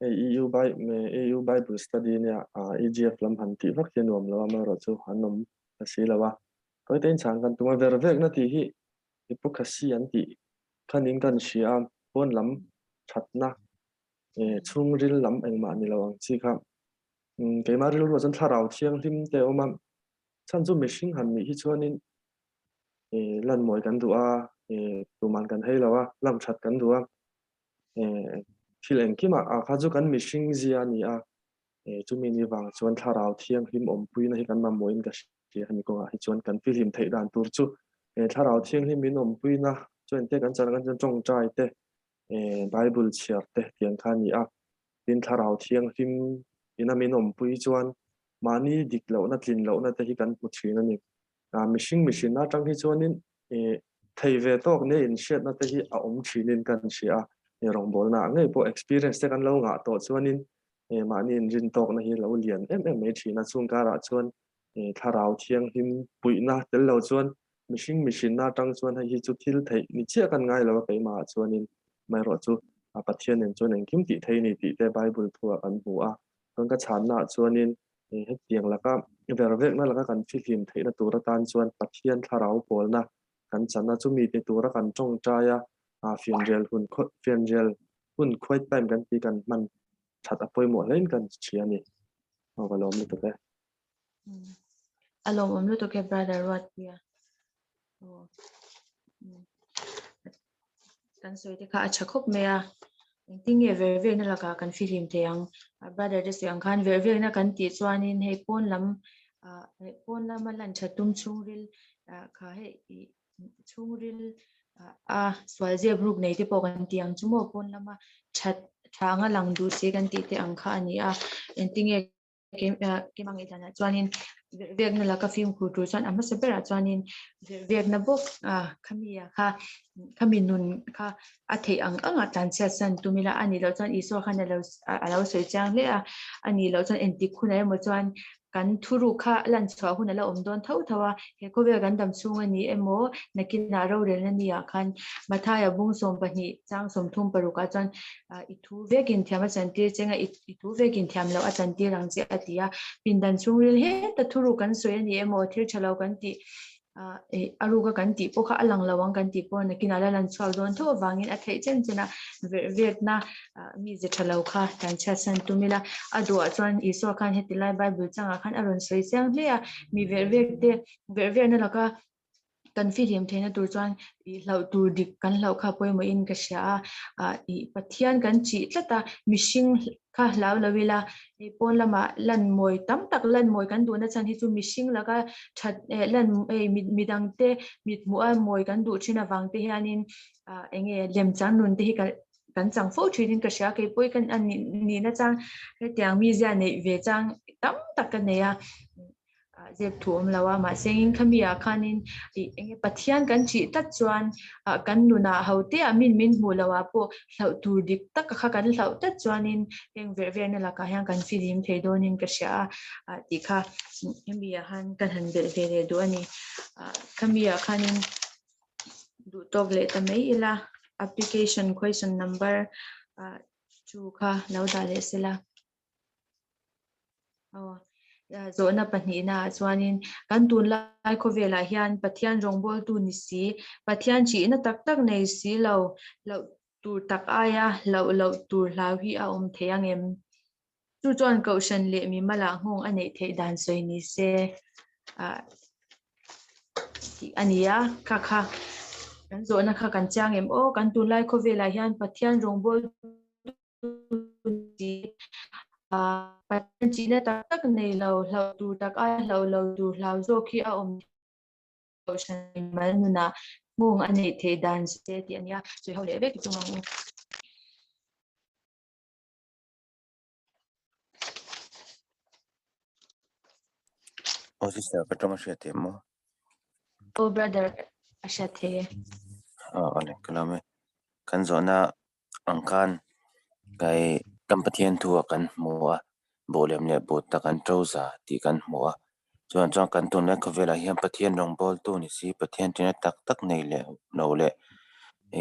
Hei EU Bi EU Bible Study nia EGF lam han tih vak hi a nuam lo a, amaherawhchu an awm ta si lo a. Kawite in chhang kan tum a, ver vekna tih hi hypocrisy an tih khanin kan hria a, pawn lam thatna chhungril lam engmah ni lo ang chi kha. Keimah rilruah chuan thlarau thianghlim te a awm a, chhan chu mihring han nih hi chuanin lan mawi kan duh a, tuman kan hei lo a, lam that kan duh a, thil engkimah a kha chu kan mihring zia a ni a, chumi ni vang chuan thlarau thianghlim awmpuina hi kan mamawhin ka hria hemi kawngah hi chuan kan fihlim theih dan tur chu thlarau thianghlim min awmpuina chuan te kan chan kan chuan tawngtai te Bible chhiar te tiang kha a ni a, tin thlarau thianghlim ina min awmpui chuan mahni dik lohna tlin lohna te hi kan hmu thin a ni. Mihring mihrinna atang hi chuanin thei ve tawk nia inhriatna te hi a awm thinin kan hria a, rawngbawlna ah ngei pawh experience te kan lo ngah tawh chuanin mahni inrin tawkna hi lo lian em em mai thin a, chung karah chuan thlarau thianghlim puihna tel lo chuan mihring mihrinna atang chuan hei hi chu thil theih ni chiah kan ngai lo a keimah ah chuanin amaherawhchu Pathian nen chuan engkim tih thei a ni tih te Bible thu ah kan hmu a, chuan ka chhanna ah chuanin Hetiang laka ver vekna laka kan fihlim theihna tur atan chuan Pathian thlarau pawlna kan chan a, chumi ti tura kan tawngtai a, fianrial hun fianrial hun quiet time kan tih kan hman that a pawimawh hlein kan hria a ni. Aw ka lawm lutuk e. A lawmawm lutuk e brother Ruatpuia. Kan sawi te kha a tha khawp mai a, engtin nge ver vekna lakah kan fihlim thei ang? Brother te sawi ang khan ver vekna kan tih chuanin hei pawn lam ah pawn lama lan tha tum chhungril ah kha hei ih chhungril a sual zep ruk nei te pawh kan tih ang chu maw pawn lama that tha anga lang duh si kan tih te ang kha a ni a, engtin nge Keimah ngaihdanah chuanin vekna laka fimkhur tur chuan a hmasa berah chuanin vekna bawk khami ah kha khami nun kha a theih ang anga tlanchhiat san tum ila a nih loh chuan Isua khan a lo sawi chiang hle a, a nih loh chuan engtik hunah emaw chuan. Kan thuruk kha lan chhuah hun a la awm dawn tho tho a, he khawvel kan dam chhung a ni emaw nakinah rorelna ni ah khan Mathaia bung 12 chang 36 ah chuan i thu vekin thiam a chantir cheng a, i thu vekin thiam loh a chantir ang che a ti a. Pindan chhungril heta thuruk kan sawi a ni emaw thil tha lo kan tih a ruka kan tih pawh kha a lang lo ang kan tih pawh nakinah la lan chhuak dawn tho avangin a theih chen chen a verhvekna mize tha lo kha tan chhiatsan tum ila a duhah chuan Isua khan heti lai Bible changah khan a rawn sawi chiang hle a mi verhvek te verhvekna laka kan fihlim theihna tur chuan i hlauh tur dik kan hlauh kha pawimawhin ka hria a i Pathian kan chih tlat a mihring kha hlau lo ila, hei pawn lamah lan mawi tam tak lan mawi kan duhna chhan hi chu mihring laka that eh lan hei midangte mithmuh a mawi kan duh thin avang te hianin ah eng nge lemchang nun te hi kan kan chang fo thinin ka hria kei pawh hi kan nihna chang hetiang mizia neih ve chang tam tak ka nei a. zep thu awm lo a, mahse in khami ah khanin ih eng nge Pathian kan thih tlat chuan ah kan nunah ho te ah min min hmuh loh ah pawh hlauh tur dik tak kha kan hlauh tlat chuanin heng verh verna lakah hian kan fihlim thei dawnin ka hria a ah tih kha hemi ah khan kan han belh ve leh duh a ni ah khami ah khanin duh tawk leh ta mai ila application question number ah 2 kha lo dah leh sela. Aw, zawhna pahnihna ah chuanin kan tunlai khawvelah hian Pathian rawngbawltu ni si, Pathian thihna tak tak nei si lo, hlauh tur tak aia hlauh loh tur hlau hi a awm thei ang em? Chu chuan Kohhran leh mimalah nghawng a neih theih dan sawi ni se. Tih a ni a, kha kha kan zawhna kha kan chiang em aw, kan tunlai khawvelah hian Pathian rawngbawltu Pathian chihna tak tak nei lo, hlauh tur tak aia hlauh lo tur hlau zawk hi a awm Kohhran mal nunah nghawng a neih theih dan se tih a nia, sawi ho leh vek i tum ang u. Aw sister ka tawng a hriat theih maw? Aw brother a hriat theih e. Aw awle ka lawm e. Kan zawhna ang khan kai kan Pathian thu ah kan hmu a, bawhlem leh bawt tak an to za tih kan hmu a. Chuan chuan kan tunlai khawvelah hian Pathian rawngbawltu ni si Pathian ṭhena tak tak nei leh lo leh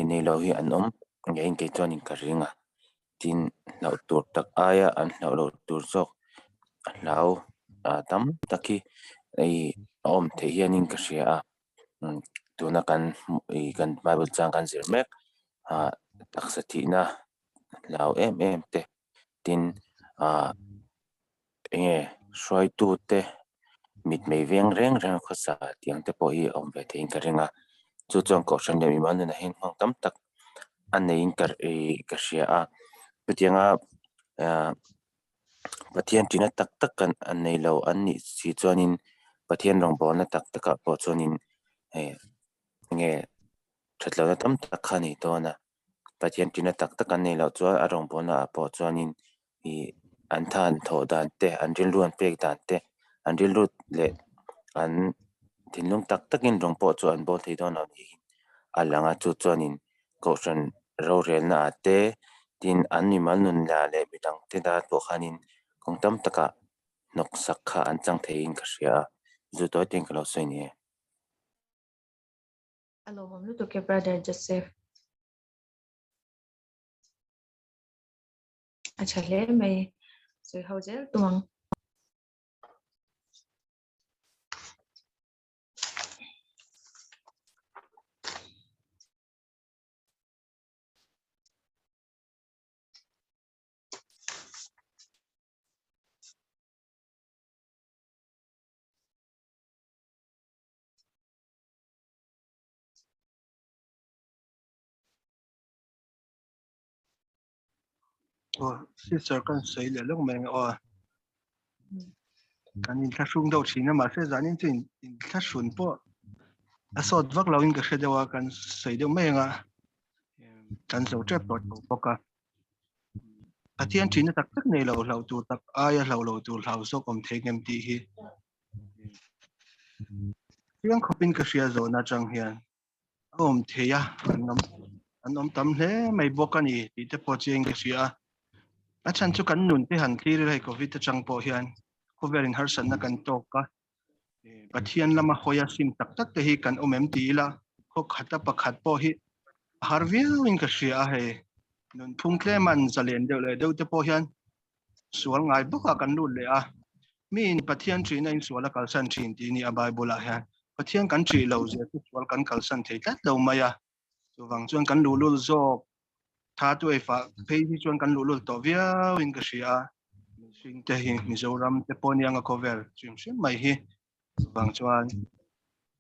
nei lo hi an awm ngeiin kei chuanin ka ring a. Tin, hlauh tur tak aia an hlauh loh tur zawk a hlau tam tak hi a awm theih hianin ka hria a. Tuna kan kan Bible chang kan zir mek taksa thihna hlau em em te tin enge hruaitu te mitmei veng reng reng a khawsa tiang te pawh hi a awm ve theiin ka ring a chu chuan kohhran leh mimal nunah hian hmang tam tak a neiin ka ih ka hria a chutianga ah Pathian ṭihna tak tak kan an nei lo an nih si chuanin Pathian rawngbawlna tak takah pawh chuanin eh enge ṭhat lohna tam tak kha a nei dawn a Pathian ṭihna tak tak an neih loh chuan a rawngbawlna ah pawh chuanin ih an tha an thawh dan te an rilru an pek dan te an rilru leh an thinlung tak takin rawng pawh chu an bawl thei dawn lo niin a lang a chu chuanin kohhran rorelna ah te tin an mimal nun lah leh midang te dan pawh khanin kawng tam takah hnawksak kha an chang theiin ka hria a zu tawi ten ka lo sawi ni e. A lawmawm lutuk e brother Joseph. A tha hle mai sawi ho zel tum ang. Aw sister kan sawi leh lawk mai ang aw. Kan inthlahrung deuh thin a mahse zanin chu inthlahrun pawh a sawt vak loin ka hre deuh a kan sawi deuh mai ang a kan zo tep tawh tho bawk a. Pathian thihna tak tak nei lo hlauh tur tak aia hlauh loh tur hlau zawk awm thei ngem tih hi chiang khawpin ka hria zawhna atang hian. A awm thei a, an awm an awm tam hle mai bawk a ni tih te pawh chiang ka hria a. A chhan chu kan nun te han thlir ila hei covid atang pawh hian Khawvelin harsatna kan tawk a, Pathian lama hawi a sim tak tak te hi kan awm em ti ila, khaw khata pakhat pawh hi a har viauin ka hria a hei. Nunphung tleman zalen deuh leh deuh te pawh hian sual ngai bawkah kan lut leh a. Miin Pathian ṭihna in sual a kalsan ṭhin tih ni a Bible-ah hian. Pathian kan ṭih lo zia chu sual kan kalsan thei tlat lo mai a. Chuvang chuan kan luhlul zawk tha tu ei fah phei hi chuan kan luhlul tawh viau in ka hria a. Mihring te hi Mizoram te pawh nia khawvel hrim hrim mai hi. Chuvang chuan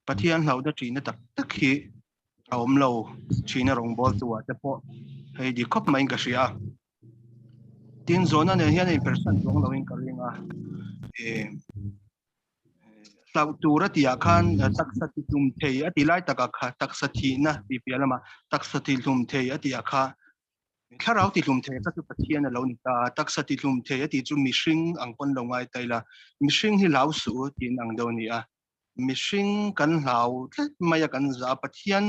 Pathian hlauhna ṭihna tak tak hi a awm lo ṭhina rawngbawltu ah te pawh hei dik khawp maiin ka hria a. Tin zawhna nen hian a inpersan chuang loin ka ring a. Hlauh tur a tihah khan taksa ti hlum thei a ti lai takah kha taksa thihna tih piah lamah taksa ti hlum thei a tihah kha thlarau ti hlum thei kha chu Pathian a lo ni ta a, taksa ti hlum thei a tih chu mihring ang pawn lo ngai ta ila, mihring hi hlau suh u tiin ang deuh a ni a. Mihring kan hlau tlat mai a kan zah a, Pathian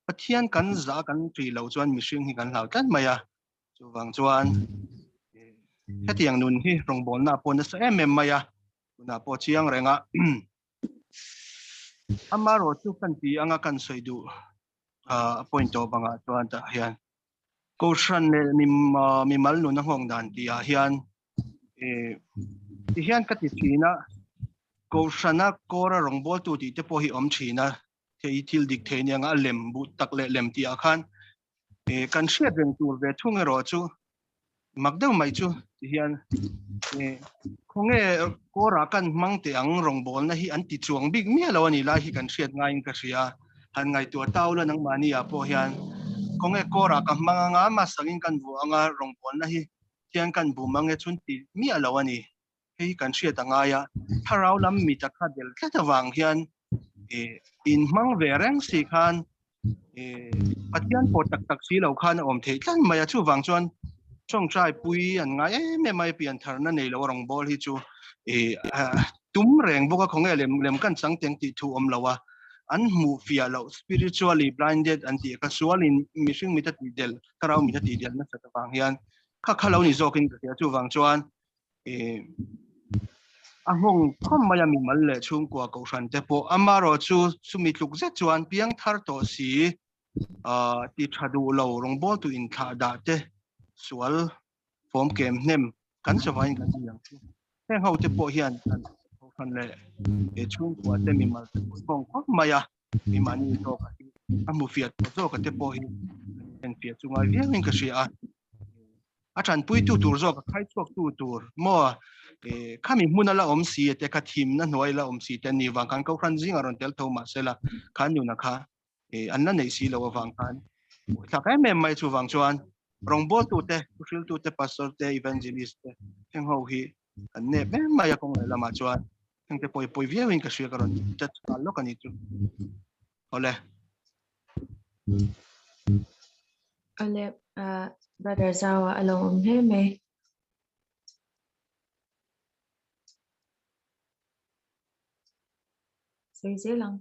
Pathian kan zah kan ṭih loh chuan mihring hi kan hlau tlat mai a. Chuvang chuan hetiang nun hi rawngbawlna pawh nasa em em mai a, tunah pawh chiang reng a. Amarawh chu kan ti anga kan sawi duh a point tawh bangah chuan tah hian Kohhran leh mimal nun a nghawng dan tihah hian ti hian ka ti thin a, Kohhrana kawra rawngbawltu tih te pawh hi awm thin a, thei thil dik thei nia a lem buh tak leh lem tihah khan kan hriat reng tur ve thung erawh chu mak deuh mai chu ti hian khawnge kawrah kan hmang teh ang rawngbawlna hi an ti chuang bik miah lo a ni lai hi kan hriat ngaiin ka hria han ngaihtuah tau la nangmahni ah pawh hian khawnge kawrah ka hmang anga masangin kan vuah anga rawngbawlna hi thian kan bum ange chun ti miah lo a ni hei kan hriat a ngai a thlarau lam mi takha del tlat avang hian in hmang ve reng si khan Pathian pawh tak tak si lo khan a awm theih tlat mai a chuvang chuan tawngtai pui an ngai em em mai pian tharna nei lo rawngbâwl hi chu tum reng bawk a khawnge lem lem kan chang teng tih thu awm lo a an hmuh fiah loh spiritually blinded an tih kha sualin mihring mita tih del thlarau mita tih del nasat avang hian kha kha lo ni zawkin ka hria chuvang chuan a nghawng khawm mai a mimal leh chhungkua kohhran te pawh amarawh chu chumi tluk zet chuan piang thar tawh si ti tha duh lo rawngbawltu inthlah dah te sual fawm kem hnem kan savain kan ti ang chu heng ho te pawh hian kan kohhran leh chhungkua te mimal te pawh nghawng khawp mai a mimahni zawk a a hmu fiah tawh zawk a te pawh hi enfiah chu ngai viauin ka hria a. A tanpuitu tur zawk a khaichhuaktu tur maw khami hmun a la awm si te kha thimna hnuai la awm si te ni vang khan kohhran zingah rawn tel tho mahsela khan nuna kha an la neih si lo avang khan thlak em em mai chuvang chuan rawngbawltu te thuhriltu te pastor te evangelist te heng ho hi kan nep em mai a kawng leh lamah chuan heng te pawi pawi viauin ka hria ka rawn touch nghal lawk a ni chu. Awle. Awle, brother Zaua a lo awm hle mai. Sawi zel ang.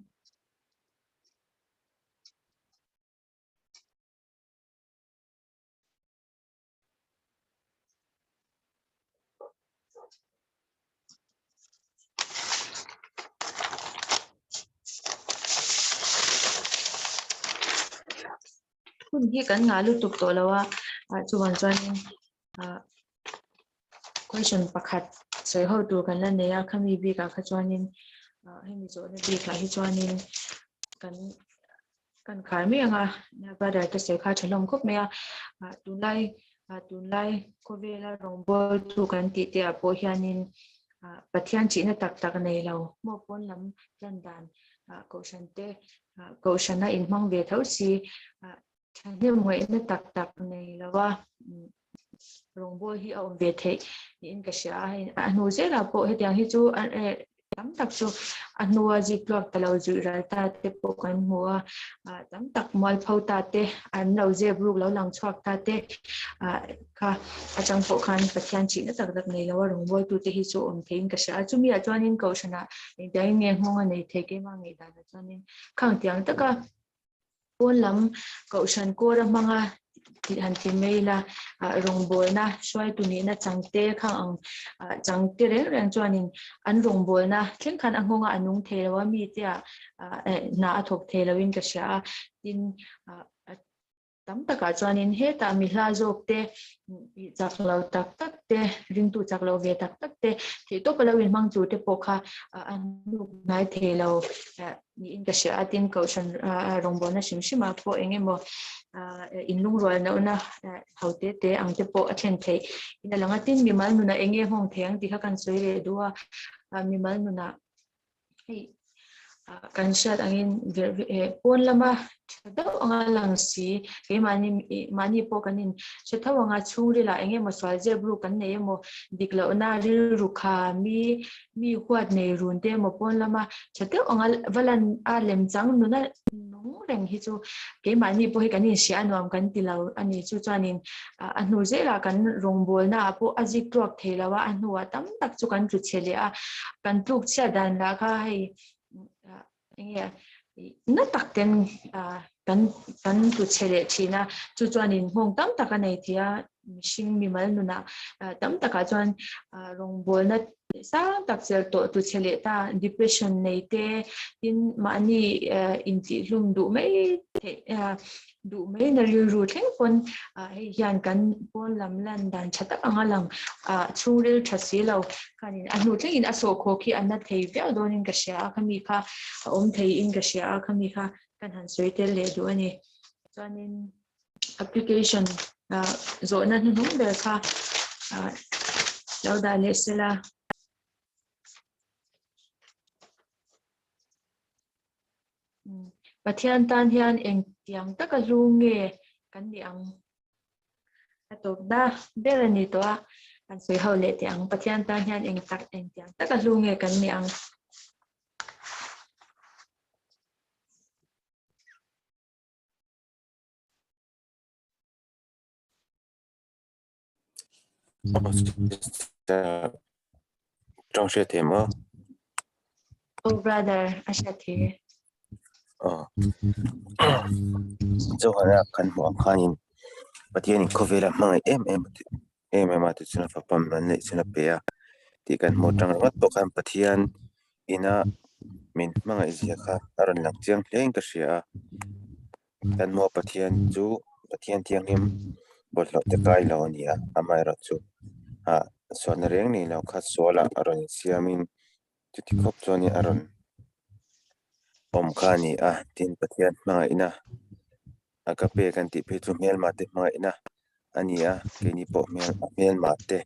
Hun hi kan ngah lutuk tawh lo a, ah chuan chuanin ah question pakhat sawi ho tur kan la nei a, khami bikah kha chuanin ah hemi zawhna bikah hi chuanin kan Kan khar mai ang a, brother te sawi kha a tha hlawm khawp mai a, tunlai tunlai khawvela rawngbawltu kan tih te ah pawh hianin Pathian chihna tak tak nei lo maw pawn lam lan dan kohhran te kohhrana inhmang ve tho si thahnem ngaihna tak tak nei lo a Rawngbâwl hi a awm ve theih niin ka hria a, hei a hnu zelah pawh hetiang hi chu tam tak chu a hnua zik tluak ta lo zuih ral ta te pawh kan hmu a, tam tak mualpho ta te, an lo zep ruk lo lang chhuak ta te kha atang pawh khan Pathian chihna tak tak nei lo a rawngbawltute hi chu awm theiin ka hria a, chumi ah chuanin Kohhranah engtiangin nge nghawng a nei thei keimah ngaihdanah chuanin khang tiang taka pawn lam Kohhran kawra hmanga. tih han ti mai ila rawngbawlna hruaitu nihna changte khang ang changte reng reng chuanin an rawngbawlna thleng khan a nghawngah a nung thei lo a mite ah hna a thawk thei loin ka hria a tin tam takah chuanin hetah mi hla zawk te chak lo tak tak te ringtu chak lo ve tak tak te theih tawp a lo inhmang tur te pawh kha a hnuk hnai thei lo niin ka hria a tin kohhran rawngbawlna hrim hrimah pawh eng emaw inlungrual lohna ho te te ang te pawh a thlen theih in a lang a tin mimal nunah eng nge nghawng thei ang tih kha kan sawi leh duh a mimal nunah hei kan hriat angin pawn lama tha deuh anga lang si keimahni mahni pawh kan in hre tho anga chhungrilah eng emaw sual zep ruk kan nei emaw dik lohna rilru kha mi mi huat nei run te emaw pawn lama tha deuh anga va lan a lem chang nuna nung reng hi chu keimahni pawh hi kan inhria a nuam kan ti lo a ni. Chu chuanin a hnu zelah kan rawngbawlna ah pawh a zik tluak thei lo a, a hnuah tam tak chu kan tlu chhe leh a, kan tluk chhiat dan lah kha hei eng nge na tak ten kan kan tlu chhe leh thin a, chu chuanin nghawng tam tak a nei thei a, mihring mimal nunah tam takah chuan rawngbawlna sang tak chelh tawh tlu chhe leh ta, depression nei te tin mahni intihhlum duh mai theih duh mai na rilru thleng pawn hei hian kan pawn lam lan dan tha tak anga lang chhungril tha si lo khanin a hnu thlengin a sawhkhawk hi a na thei viau dawnin ka hria a khami kha a awm theiin ka hria a khami kha kan han sawi tel leh duh a ni chuanin application zawhna hnuhnung ber kha lo dah leh sela. Pathian tan hian engtiang taka hlu nge kan nih ang? A tawpna ber a ni tawh a, kan sawi ho leh teh ang. Pathian tan hian eng tak engtiang taka hlu nge kan nih ang? Tawng hriat thei maw? Oh brother, a hriat thei e. Oh. Johana kan hmuh ang khanin Pathianin khawvela hmangaih em em em em a tichuan a fapa man neih chuan a pe a tih kan hmuh atang ringawt pawh khan Pathian ina min hmangaih zia kha a rawn lang chiang hle in ka hria a. Kan hmuh a Pathian chu Pathian thianghlim bawlhhlawh te kai lo a ni a, amaherawhchu ah sualna reng nei lo kha sualah a rawn insiamin chuti khawp chuanin a rawn awm kha a ni a, tin Pathian hmangaihna a ka pek an tih phei chu hmelma te hmangaihna a ni a, keini pawh hmel hmelma te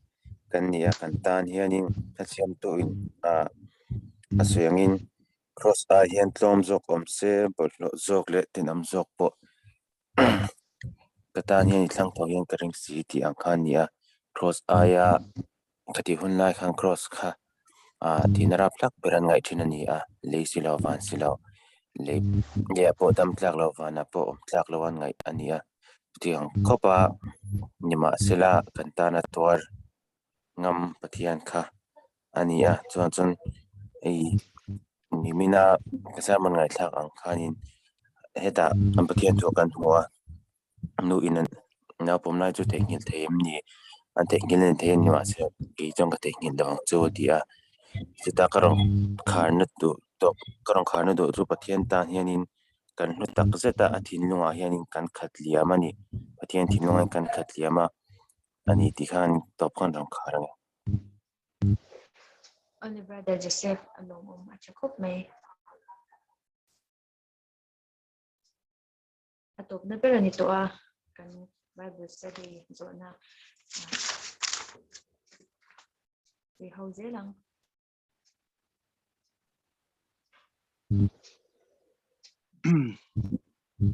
kan ni a, kan tan hianin a siamtuin ah a sawi angin Cross ah hian tlawm zawk awm se bawlhhlawh zawk leh tinawm zawk pawh ka tan hian i thlang tho hian ka ring si tih ang kha a ni a, cross aia ka tih hun lai khan cross kha ah tihna rap hlak ber an ngaih thin a ni a, lei si lo van si lo lei lei ah pawh dam tlak lo vanah pawh awm tlak lo an ngaih a ni a, chutiang khawp a nimahsela kan tana tuar ngam Pathian kha a ni a chuan chuan hei nimina ka sermon ngaihthlak ang khanin hetah an Pathian chu kan hmu a nu in an naupawm lai chu theihnghilh thei em ni an theihnghilh a ni thei a ni mahse kei chuan ka theihnghilh lo ang chu a ti a chuta ka rawn kharna duh tawp ka rawn kharna duh chu Pathian tan hianin kan hlu tak zet a a thinlungah hianin kan khat liam a ni Pathian thinlungah hian kan khat liam a a ni tih khan tawp khan rawn khar a ni. Only brother Joseph a lawmawm a tha khawp mai. A tawpna ber a ni tawh a, kan Bible study zawhna sawi ho zel ang.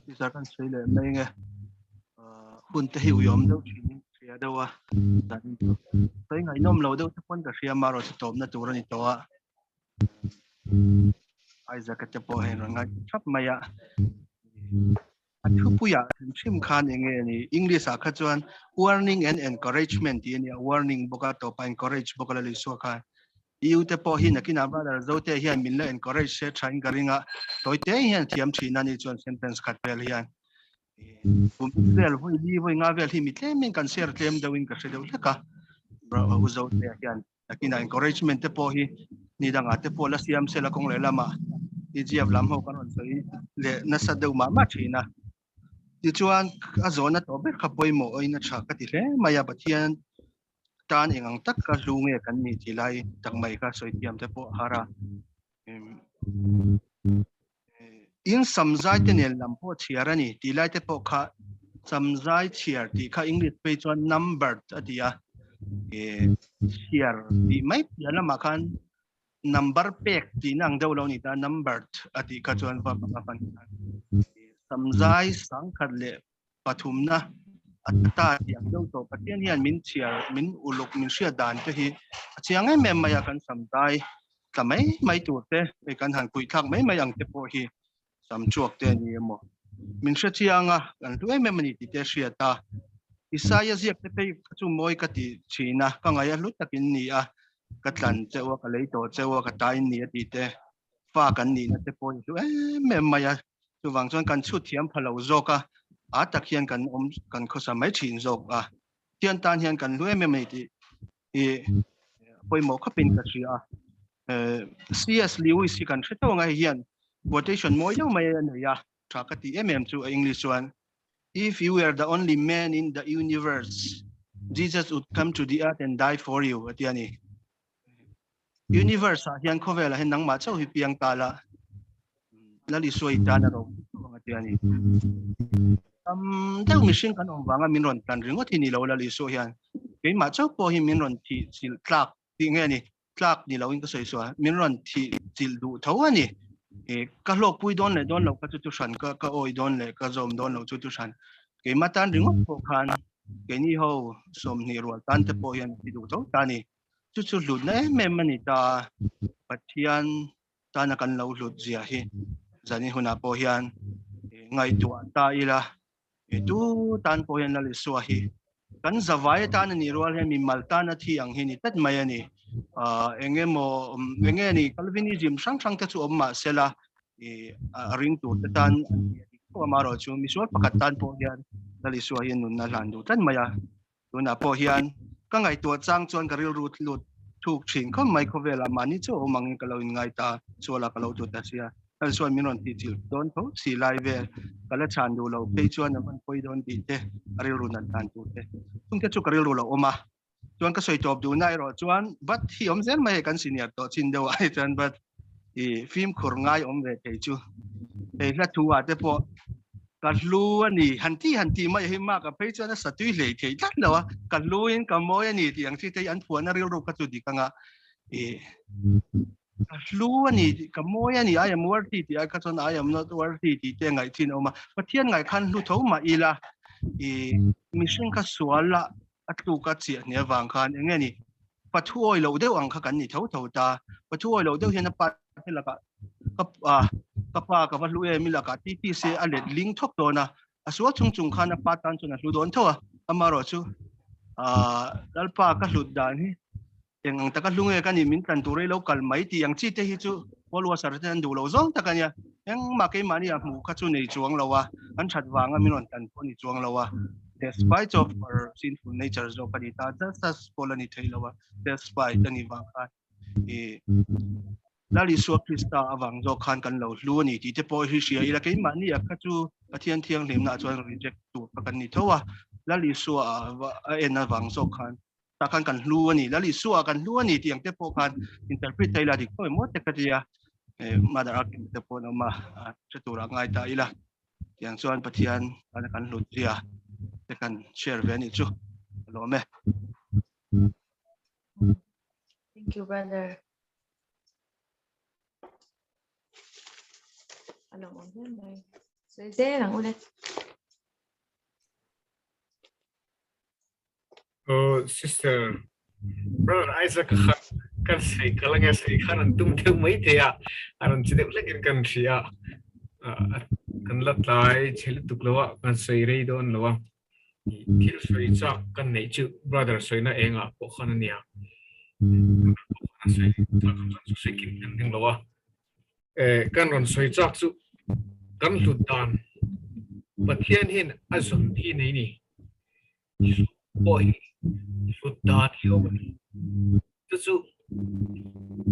Tisa kan sawi leh mai nge hun te hi uiawm deuh thin in hria deuh a sawi ngaihnawm lo deuh te pawn ka hria marawh chu tawpna tur a ni tawh a Isaac te pawh hei rawn ngai thap mai a A thupuiah hrim hrim khan eng nge ni? English ah kha chuan warning and encouragement tih a nia, warning bawk a tawp a encourage bawk a la Isua khan. I u te pawh hi nakinah brother Zote hian min la encourage se tha in ka ring a, tawi te hian thiam thin a ni chuan sentence khat vel hian. Kum vel voi li voi nga vel hi mi tlemin kan share tlem deuhin ka hre deuh hlek a. U zo te hian takina encouragement te pawh hi ni dangah te pawh la siam sela kawng leh lamah EGF lam ho kan rawn sawi leh nasa deuh mah mah thin a. Tichuan a zawhna tawh ber kha pawimawh awin a tha ka ti hle mai a, Pathian tan eng ang tak ka hlu nge kan nih tih lai tak mai kha sawi thiam te pawh a har a. In samzai te nen lam pawh chhiar a ni tih lai te pawh kha samzai chhiar tih kha English phei chuan numbered a ti a, chhiar tih mai piah lamah khan number pek tihna ang deuh lo ni ta, numbered a tih kha chuan va panga pan khan samzai sangkhat leh pathumna a ta tih ang deuh tawh Pathian hian min chhiar min uluk min hriat dan te hi a chiang em em mai a, kan samzai tla mai mai tur te hei kan han kuih thlak mai mai ang te pawh hi sam chhuak te a ni emaw min hre chiang a, kan hlu em em a ni tih te hriat a. Isaia ziak te phei kha chu mawi ka ti thin a, ka ngaih a hlu takin ni a, ka tlan cheu a, ka lei tawh cheu a, ka tain ni a tih te, fa kan nihna te pawh hi hlu em em mai a. Chuvang chuan kan chhut thiam pha lo zawk a, a tak hian kan awm kan khawsa mai thin zawk a. Thian tan hian kan hlu em em a ni tih hi pawimawh khawpin ka hria a. CS Lewis hi kan hre tawh ang a, hei hian quotation mawi deuh mai a nei a, tha ka tih em em chu a English chuan, If you were the only man in the universe, Jesus would come to the earth and die for you, a ti a ni. Universe ah hian khawvelah hian nangmah chauh hi piang ta la, Lal Isua i tan a ro ang a ti a ni. Tam deuh mihring kan awm vanga min rawn tlan ringawt hi ni lo Lal Isua hian keimah chauh pawh hi min rawn thih chilh tlak tih nge ni, tlak ni loin ka sawi sual, min rawn thih chilh duh tho a ni. Ka hlawkpui dawn leh dawn lo ka chu chu hran, ka ka awi dawn leh ka zawm dawn lo chu chu hran. Keimah tan ringawt pawh khan keini ho 20 rual tan te pawh hian a ti duh tho ta a ni. Chu chu hlutna em em a ni ta, Pathian tana kan lo hlut zia hi zanin hunah pawh hian ngaihtuah ta ila, tu tan pawh hian Lal Isua hi kan zavai atan a nih rual hian mimal tana thi ang hi ni tlat mai a ni. Eng emaw eng nge ni Calvinism hrang hrang te chu awm mah sela a ring tur te tan an ti a dik tho amaherawh chu misual pakhat tan pawh hian Lal Isua hi nunna hlan duh tlat mai a. Tunah pawh hian ka ngaihtuah chang chuan ka rilru lut thuk thin khawp mai khawvelah mahni chu awm angin ka lo inngai ta, sualah ka lo tut ta sia. Hal chuan min rawn tih chilh dawn tho si lai vel ka la chhan duh lo phei chuan a van pawi dawn tih te a rilru nat dan tur te chung te chu ka rilru lo awm a. Chuan ka sawi tawp duhna erawh chuan bat hi awm zel mai hei kan senior tawh chin deuh ah hi chuan bat i fimkhur ngai awm ve thei chu hei hla thu ah te pawh Ka hlu a ni, han ti han ti mai hi Mark-a phei chuan a satui hlei thei tlat lo a, ka hlu in ka mawi a ni tih ang chi te hi an phuahna rilru kha chu dik anga i ka hlu a ni tih ka mawi a ni, I am worthy tih ai kha chuan I am not worthy tih te ngaih thin a awm a, Pathian ngaih khan hlu tho mah ila i mihring kha sual a a tluk a chiah hne avang khan eng nge ni pathu awi loh deuh ang kha kan ni tho tho ta, pathu awi loh deuh hian a pa te lakah ka a ka pa ka va hlu em i lakah ti ti se a let ling thawk dawn a, a sual chung chung khan a pa tan chuan a hlu dawn tho a, amaherawh chu ah Lalpa ka hlut dan hi eng ang taka hlu nge ka nih min tlan tur i lo kal mai tih ang chi te hi chu Paul Washer te an duh loh zawng tak a nia, engmah keimahni a hmuh kha chu nei chuang lo a, an that vanga min rawn tlan pawh a ni chuang lo a, despite of our sinful nature zawk a ni ta, just as pawl a ni thei lo a, despite a nih vang khan i Lal Isua Krista avang zawk khan kan lo hlu a ni tih te pawh hi hria ila keimahni a kha chu Pathian thianghlimna ah chuan reject tur kha kan ni tho a, Lal Isua a en avang zawk khan tah khan kan hlu a ni, Lal Isua kan hlu a ni tih ang te pawh khan interpret ta ila dik tawh emaw te ka ti a, Mother Arkin te pawh an awm a, hre turah ngai ta ila tiang chuan Pathian tana kan hlut zia te kan share ve a nih chu ka lawm e. Thank you brother. A lo awm hle mai. Sawi zel ang ule. Oh, sister, brother Isaac kha kan sei kal ange sei khan an tum deuh mai thei a, a rawn chi deuh hlekin kan hria a, kan la tlai chhe lutuk lo a, kan sawi rei dawn lo a, thil sawi chak kan neih chu brother sawina engah pawh khan a nia, a sawi chak ang chuan chu sawi kim kan ring lo a, kan rawn sawi chak chu kan hlut dan. Pathian hian a zawn hi nei ni. Pawh hi hlut dan hi awm a ni. Chu chu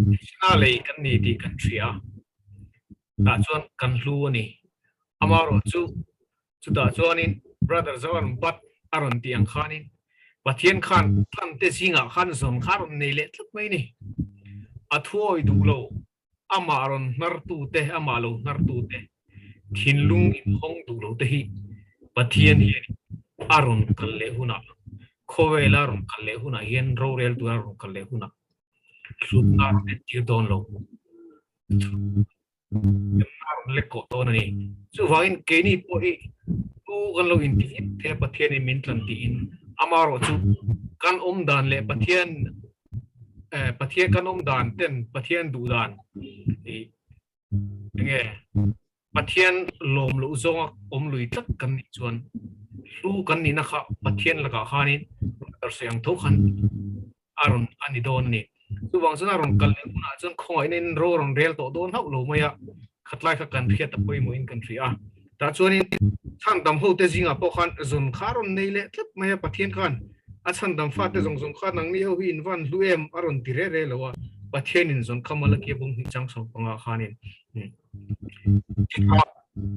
Krishna lei kan ni tih kan hria a, tah chuan kan hlu a ni. Amaherawhchu chutah chuanin Brother Zoran Bat a rawn tih ang khanin Pathian khan thante zingah khan zawn kha a rawn nei leh tlat mai a ni. A thuawi duh lo amah rawn hnartute, amah lo hnartute, thinlung inhawng duh lote hi Pathian hian a rawn kal leh hunah, khawvela rawn kal leh hunah hian rorel tura rawn kal leh hunah hlutna a rawn entir dawn lo. Hlutna a rawn lek kawh dawn a ni. Chuvangin keini pawh hi tu kan lo inti hlim thei a Pathianin min tlan tiin amaherawhchu kan awm dan leh Pathian Pathian kan awm dan ten Pathian duh dan ih enge Pathian lawm loh zawnga awm lui tlat kan nih chuan hlu kan nihna kha Pathian lakah khanin darsawi ang tho khan a rawn a ni dawn a ni. Chuvang chuan a rawn kal leh hunah chuan khawngaihna in ro rawn rel tawh dawn hauh lo mai a, khatlai kha kan hriat a pawimawhin kan hria a. Tah chuanin chhandam hote zingah pawh khan zawn kha a rawn nei leh tlat mai a, Pathian khan a chhandam fate zawng zawng kha nangni ho hi in van hlu em a rawn ti re re lo a, Pathianin zawn kha Malakia bung hnih chang 15 khanin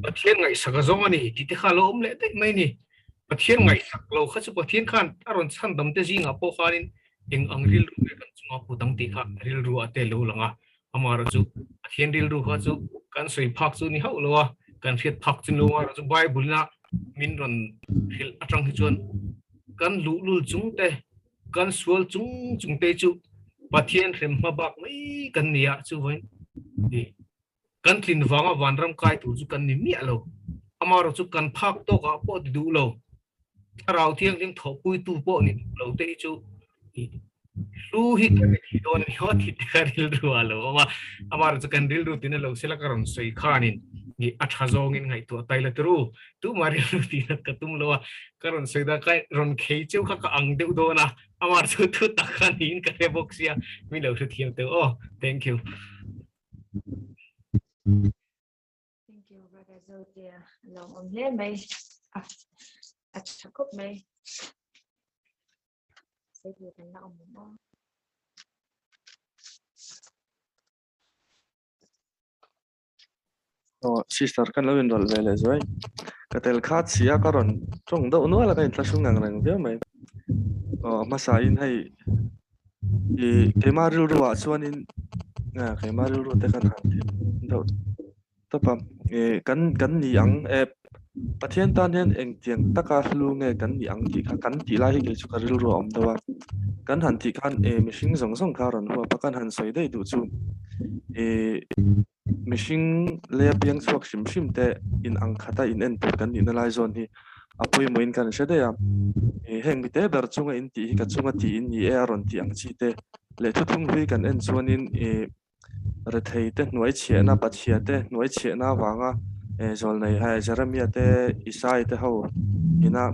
Pathian ngaihsak a zawng a ni tih te kha a lo awm leh daih mai a ni. Pathian ngaihsak lo kha chu Pathian khan a rawn chhandam te zingah pawh khanin eng ang rilru nge kan chunga put ang tih kha rilru a te lo lang a, amaherawh chu Pathian rilru kha chu kan sawi phak chu ni hauh lo a, kan hriat phak chu ni lo amaherawh chu Bible ina min rawn hrilh atang hi chuan kan luhlul chung te, kan sual chung chung te chu Pathian hrem hma bak mai kan ni a, chuvain kan tlin vanga vanram kai tur chu kan ni miah lo. Amaherawh chu kan phak tawkah pawh ti duh lo, thlarau thianghlim thawhpuitu pawh ni duh lo te hi chu hlu hi kan ni thei dawn a ni aw tih te kha rilru ah lo awm a. Amaherawh chu kan rilru tina lo sela ka rawn sawi khanin a tha zawngin ngaihtuah tai la turu tumah rilru tina ka tum lo a, ka rawn sawi dan kha rawn khei cheu kha ka ang deuh dawn a. Amah chu thu tak kha niin ka hre bawk sia, mi lo hrethiam teuh aw. Thank you. Thank you brother Zotea lawm awm hle mai a a tha khawp mai sei tur kan la awm awm aw. Aw sister kan lo inrawlh ve leh zuai. Ka tel khat si a ka rawn tawng deuh nual a ka inthlahrung ang reng viau mai. Aw a hmasa in hei ih keimah rilru ah chuanin keimah rilru te kan han ti deuh tawp a ih kan kan ni ang e Pathian tan hian engtiang taka hlu nge kan nih ang tih kha kan tih lai hi kei chu ka rilru a awm deuh a. Kan han tih khan e mihring zawng zawng kha a rawn huap a, kan han sawi daih duh chu e mihring lei a piang chhuak hrim hrim te in ang khata in en tur kan nihna lai zawn hi a pawimawhin kan hre daih a. E heng mite ber chunga in tih hi ka chunga tih in ni e a rawn tih ang chi te leh thuthlung hlui kan en chuanin e Rethei te hnuai chhiahna, Pathia te hnuai chhiahna avanga Zawlnei hai Jeremia te, Isai te ho ina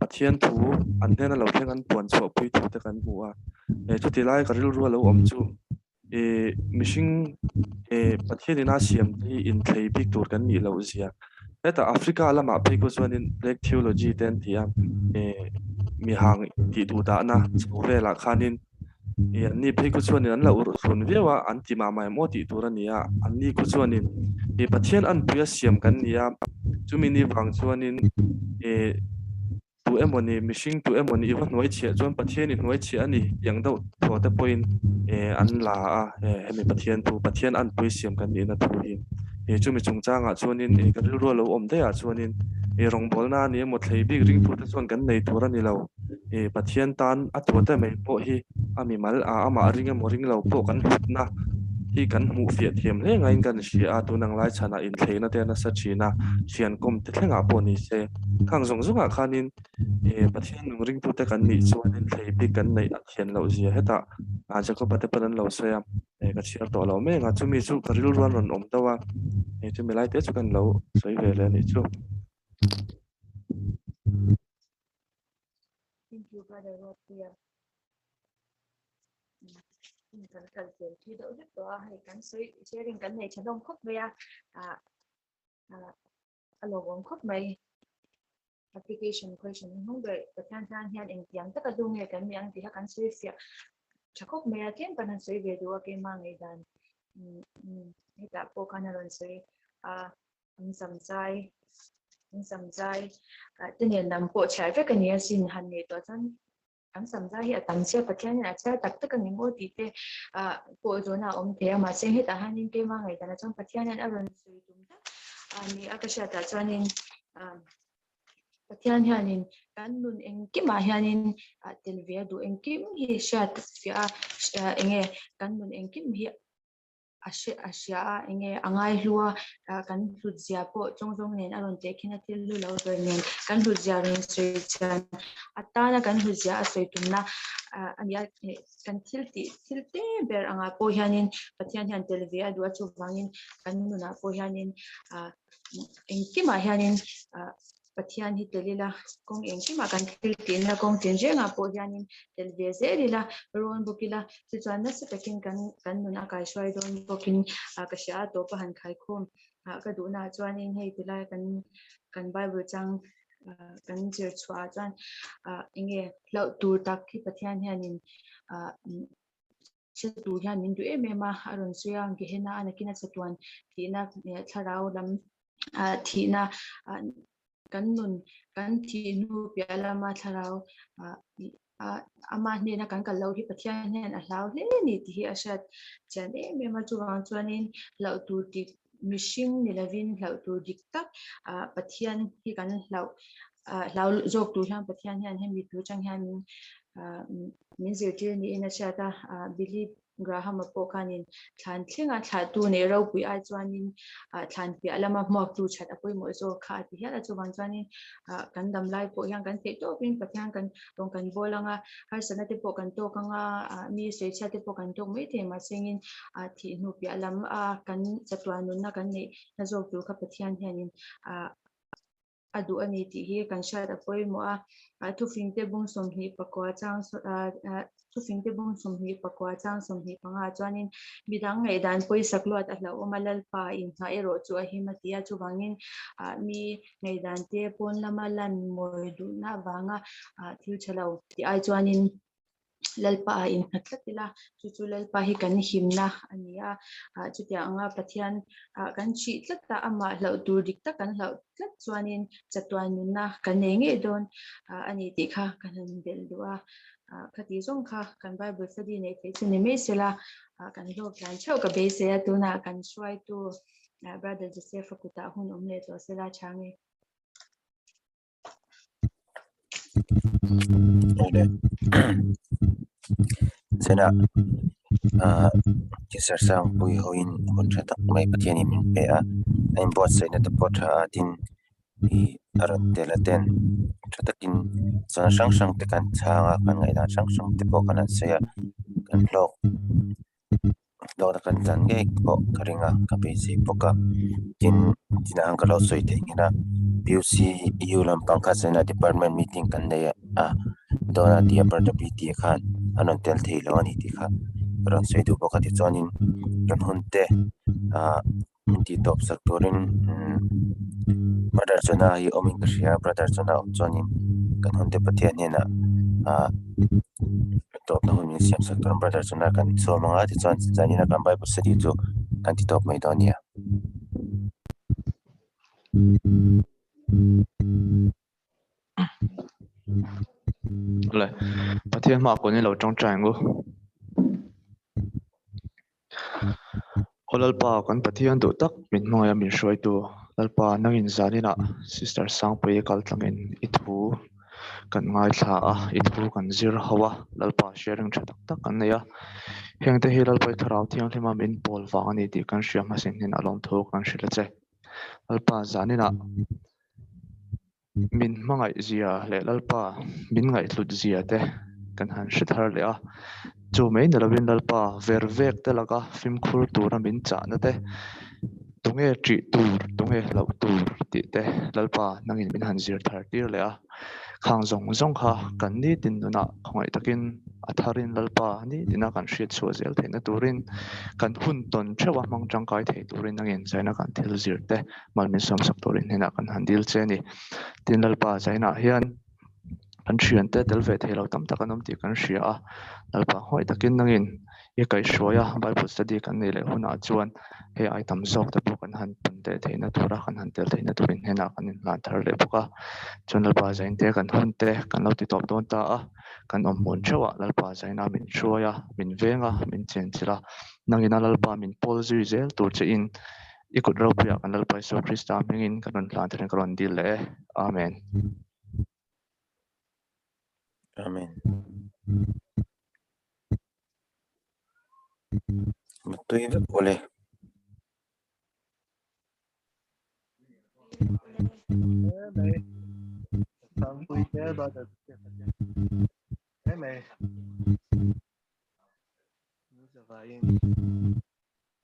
Pathian thu an hnena lo thleng an puan chhuahpui thu te kan hmu a. Chuti lai ka rilru a lo awm chu mihring Pathian ina siam te hi inthlei bik tur kan nih loh zia. Hetah Africa lamah phei khaw chuanin Black Theology te an ti a, mihang tih duh dahna chho velah khanin Ih an ni phei khu chuanin an la urh thlun viau a, an ti mah mah em aw tih tur a ni a, an ni khu chuanin ih Pathian anpui a siam kan ni a, chumi ni vang chuanin ih tu emaw ni mihring tu emaw ni i va hnuai chhiah chuan Pathian i hnuai chhiah a ni tih ang deuh thaw te pawhin ih an la a, hemi Pathian thu Pathian anpui siam kan nihna thu hi ih chumi chungchangah chuanin ih ka rilru a lo awm daih ah chuanin ih rawngbawlna a ni emaw thlei bik ringtute chuan kan nei tur a ni lo. Ih Pathian tan a tuate mai pawh hi a mimal a, amah ring emaw ring lo pawh kan hlutna hi kan hmuh fiah thiam hle ngaiin kan hria a, tun ang lai chhanah inthleina te a nasa thin a, thian kawm te thlengah pawh ni se. Khang zawng zawngah khanin ih Pathian nung ringtute kan nih chuanin thlei bik kan neih a thian loh zia hetah Jacob-a te pawn an lo sawi a, ka chhiar tawh lo mek a, chumi chu ka rilru an rawn awm deuh a, chumi lai te chu kan lo sawi ve leh a nih chu. Thank you brother Ropuia. Kan kal zel thi deuh hlek tawh a, hei kan sawi sharing kan nei tha hlawm khawp mai a, a lawmawm khawp mai. Application question hnung ber Pathian tan hian engtiang taka hlu nge kan nih ang tih kha kan sawi fiah tha khawp mai a, tlem kan han sawi ve duh a keimah ngaihdan hetah pawh khan a rawn sawi a, an samzai an samzai te nen lam pawh chhiar vek a ni asin han neih tawh chuan An samzai hi a tam sia Pathianin a chhiar tak tak a ni maw tih te pawh zawhna a awm thei a, mahse hetah hianin keimah ngaihdanah chuan Pathianin a rawn sawi tum tak a ni a ka hriatah chuanin Pathian hianin kan nun engkimah hianin tel ve a duh engkim hi hriat fiah a enge kan nun engkim hi a hre a hria a enge a ngai hlu a ah kan hlut zia pawh chawng zawng nen a rawn teh khin a thil hlu lo ber nen kan hlut zia rawn sawi chian a tana kan hlut zia a sawi tumna ah a ni a kan thil tih thil te ber angah pawh hianin Pathian hian tel ve a duh a chuvangin kan nunah pawh hianin ah engkimah hianin ah Pathian hi tel ila, kawng engkimah kan thil tihna kawng tinrengah pawh hianin tel ve zel ila, rawn bawk ila, chu chuan nasa takin kan kan nun a kaihruai dawn bawkin ka hria a, tawpa han khaikhawm ka duhnaah chuanin hei tilai kan kan Bible chang kan zir chhuahah chuan enge hlauh tur tak hi Pathian hianin hre tur hian min duh em em a, a rawn sawi a, Gehenna a nakin a chatuan thihna thlarau lam thihna kan nun kan thih hnu piah lama thlarau ama hnena kan kal loh hi Pathian hian a hlau hle a ni tih hi a hriat chian em em a, chuvang chuanin hlauh tur dik mihring ni lovin hlauh tur dik tak Pathian hi kan hlauh hlau zawk tur hian Pathian hian hemi tur chang hian min min zirtir niin a hriat a, Billy Graham-a pawh khanin thlan thlenga thlahtu neih ropui ai chuanin thlan piah lama hmuaktu that a pawimawh zawk kha a ti hial a, chuvang chuanin kan dam lai pawh hian kan theih tawpin Pathian kan rawn kan bawl ang a, harsatna te pawh kan tawk ang a, mi sawichhiat te pawh kan tawk mai thei mahsengin thih hnu piah lam a kan chatuan nunna kan neih na zawk tur kha Pathian hianin a duh a ni tih hi kan hriat a pawimawh a, thufingte bung 24 chang thufingte bung 24 chang 25 chuanin midang ngaihdan pawisak luat a hlauhawm a, Lalpa inngah erawh chu a him a ti a, chuvangin mi ngaihdan te pawn lama lan mawi duhna avanga thil tha lo tih ai chuanin Lalpa ah innghat tlat ila, chu chu Lalpa hi kan himna a ni a, chutiang anga Pathian ah kan hrih tlat a, amah hlauh tur dik tak kan hlauh tlat chuanin chatuan nunna kan nei ngei dawn a ni tih kha kan han belh duh a, khati zawng kha kan Bible study neih theih chu ni mai sela, kan hlawk tlan theuh ka beisei a, tunah kan hruaitu Brother Joseph-a kutah hun awm leh tawh sela tha nge. Zena Kisar sang pui hoin hun tha tak mai Pathianin min pe a, a inbuatsaihna te pawh tha a tin ih a rawn tel a ten tha takin chuan hrang hrang te kan chhang a kan ngaihdan hrang hrang te pawh kan han sawi a kan hlawk. Dawr kan tlan ngei pawh ka ring a ka beisei bawk a tin tinah hian ka lo sawi theih nghet a U lampang kha china department meeting kan nei a dawr a tia brother B T khan an rawn tel thei lo a ni tih kha ka rawn sawi duh bawk a tichuanin kan hun te ah min tih tawp sak turin brother chona hi awmin ka hria brother chona awm chuanin kan hun te Pathian hnenah ah tawpna hun min siam sak turin brother chona kan chhawm ang a tichuan zanin a kan bible study chu kan ti tawp mai dawn a nia. Le Pathian hmaah kun ilo tawngtai ang u. Aw Lalpa, kan Pathian duh tak min hmangaih a min hruaitu Lalpa, nangin zaninah Sister Sangpuii kal tlangin i thu kan ngaithla a, i thu kan zir ho a, Lalpa sharing tha tak tak kan nei a. Hengte hi Lalpa i Thlarau Thianghlima min pawl vang a ni tih kan hria hmasin hian a lawmthu kan hrilh a che. Lalpa zaninah Min hmangaih zia leh Lalpa min ngaihhlut zia te kan han hre thar leh a, chu mai ni lovin Lalpa ver vek te laka fimkhur tura min chahna te, tunge ṭih tur, tunge hlauh tur tih te Lalpa nangin min han zir thar tir leh a, khang zawng zawng kha kan nitin nunah khawngaih takin A tharin Lalpa nitina kan hriat chhuah zel theihna turin kan hun tawn theuh a hmang tangkai thei turin angin China kan thil zir te mal min sawmsak turin hnenah kan han dil che a ni. Tin Lalpa China hian kan thiante tel ve thei lo tam tak an awm tih kan hria a, Lalpa ngawih takin nangin i kaihhruai a, Bible study kan neih leh hunah chuan hei ai tam zawk te pawh kan han pun leh theihna tura kan han tel theihna turin hnenah kan inhlan thar leh bawk a. Chuan Lalpa zainte kan hun te kan lo ti tawp dawn ta a, kan awm hmun theuhah Lalpa zaina min hruai a, min veng a, min chenchilh a, nangina Lalpa min pawl zui zel tur che in i kut ropuiah kan Lalpa Isua Krista hmingin kan rawn hlan theih in ka rawn dil leh e. Amen. Amen. Mutui vek awle. Amen.